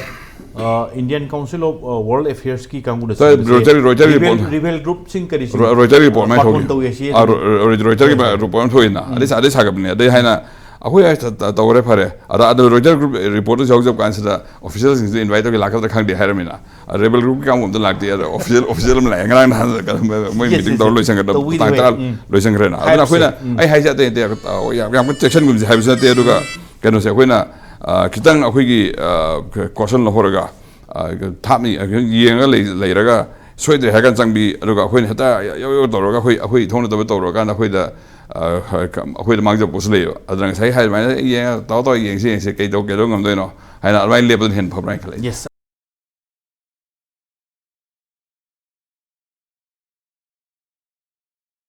ꯑ, ꯏꯟꯗꯤꯌꯥꯟ ꯀꯥꯎꯟꯁꯤꯜ ꯑꯣꯐ, ꯑ, ꯋꯥꯔꯜ ꯑꯦꯐꯤꯌꯔꯁꯀꯤ ꯀꯥꯡꯕꯨꯅ ꯁꯥꯒꯠꯄꯁꯦ ꯔꯣꯏꯇꯔ-, ꯔꯣꯏꯇꯔ ꯔꯤꯕꯦꯜ, ꯔꯤꯄꯣꯔꯠ꯫ ꯔꯤꯕꯦꯜ ꯒ꯭ꯔꯨꯞꯁꯤꯡ ꯀꯔꯤꯁꯤꯡ, ꯔꯣ-, ꯔꯣꯏꯇꯔ ꯔꯤꯄꯣꯔꯠ ꯑ, ꯃꯥꯏ ꯄꯥꯔꯐꯣꯔꯝ ꯊꯣꯛꯏ꯫ ꯇꯧꯏ ꯍꯥꯏꯁꯤ ꯑꯥ, ꯑꯗꯨꯝ ꯔꯣ-, ꯔꯣ-, ꯔꯣꯏꯇꯔꯒꯤ ꯍꯣꯏ, ꯍꯣꯏ꯫ ꯔꯤꯄꯣꯔꯠ ꯑꯃ ꯊꯣꯛꯏꯅ꯫ ꯎꯝ꯫ ꯑꯗꯩ ꯁꯥ-, ꯑꯗꯩ ꯁꯥꯒꯠꯄꯅꯦ꯫ ꯑꯗꯩ ꯍꯥꯏꯅ ꯑꯩꯈꯣꯏ ꯑꯥꯏ ꯇ-, ꯇ-, ꯇꯧꯔꯦ ꯐꯔꯦ꯫ ꯑꯗ, ꯑꯗ ꯔꯣꯏꯇꯔ ꯒ꯭ꯔꯨꯞ ꯔꯤꯄꯣꯔꯠꯇꯨ ꯌꯥꯎꯖꯕ ꯀꯥꯟꯁꯤꯗ ꯑꯣꯐꯤꯁꯤꯌꯦꯜꯁꯤꯡꯁꯨ ꯏꯟꯚꯥꯏꯠ ꯇꯧꯒꯦ ꯂꯥꯛꯀꯗ꯭ꯔꯥ ꯈꯪꯗꯦ ꯍꯥꯏꯔꯝꯃꯤꯅ꯫ ꯑ, ꯔꯤꯕꯦꯜ ꯒ꯭ꯔꯨꯞꯀꯤ ꯀꯥꯡꯕꯨ ꯑꯝꯇ ꯂꯥꯛꯇꯦ꯫ ꯑꯗ ꯑꯣꯐꯤꯁꯤꯌꯦꯜ, ꯑꯣꯐꯤꯁꯤꯌꯦꯜ ꯑꯃ ꯂꯥꯛꯑꯦ꯫ ꯉꯔꯥꯡ ꯅꯍꯥꯟ ꯀꯩꯅꯣ ꯃꯣꯏ ꯌꯦꯁ, ꯃꯤꯇꯤꯡ ꯌꯦꯁ, ꯇꯧꯔ ꯌꯦꯁ꯫ ꯂꯣꯏꯁꯟꯈ꯭ꯔꯦ꯫ ꯇꯧꯕꯤꯗꯤ ꯇꯥꯡ ꯇꯔꯥ ꯂꯣꯏ-, ꯎꯝ꯫ ꯂꯣꯏꯁꯟꯈ꯭ꯔꯦꯅ꯫ ꯑꯗꯨꯅ ꯍꯥꯏꯔꯤꯁꯦ, ꯑꯩꯈꯣꯏꯅ, ꯎꯝ꯫ ꯑꯩ ꯍꯥꯏꯁꯦ ꯑꯇꯩ ꯅꯠꯇꯦ, ꯑ, ꯌꯥꯝ, ꯌꯥꯝ ꯀꯟꯅ ꯆꯦꯛꯁꯟꯒꯨꯝꯁꯦ ꯍꯥꯏꯕꯁꯨ ꯅꯠꯇꯦ꯫ ꯑꯗꯨꯒ ꯎꯝ꯫ ꯀꯩꯅꯣꯁꯦ ꯑꯩꯈꯣꯏꯅ, ꯑ, ꯈꯤꯇꯪ ꯑꯩꯈꯣꯏꯒꯤ, ꯑ, ꯀꯣꯁꯟ ꯂꯧꯍꯧꯔꯒ, ꯑ, ꯊꯥꯞꯅ ꯌꯦꯡꯉꯒ ꯂꯩ-, ꯂꯩꯔꯒ ꯁꯣꯏꯗ꯭ꯔꯦ ꯍꯥꯏꯔ ꯀꯥꯟꯗ ꯆꯪꯕꯤ, ꯑꯗꯨꯒ ꯑꯩꯈꯣꯏꯅ ꯍꯦꯛꯇ ꯌꯧ ꯌꯧ ꯇꯧꯔꯒ ꯑꯩꯈꯣꯏ, ꯑꯩꯈꯣꯏ ꯊꯧꯅꯗꯕ ꯇꯧꯔꯀꯥꯟꯗ ꯑꯩꯈꯣꯏꯗ, ꯑ, ꯑꯩꯈꯣꯏꯗ ꯃꯥꯡꯖꯕ ꯄꯣꯠꯁꯨ ꯂꯩꯌꯦꯕ꯫ ꯑꯗꯨꯅ ꯉꯁꯥꯏ ꯍꯥꯏ ꯑꯗꯨꯃꯥꯏꯅ ꯌꯦꯡꯉ ꯇꯧꯔ ꯇꯧꯔ ꯌꯦꯡꯁꯤ ꯌꯦꯡꯁꯤ ꯀꯩꯗꯧ-, ꯀꯩꯗꯧ ꯉꯝꯗꯣꯏꯅꯣ ꯍꯥꯏꯅ ꯑꯗꯨꯃꯥꯏꯅ ꯂꯦꯞꯄꯗꯨꯅ ꯍꯦꯟꯅ ꯐꯕ꯭ꯔꯥ ꯍꯥꯏꯅ ꯈꯜꯂꯦ꯫ ꯌꯦꯁ,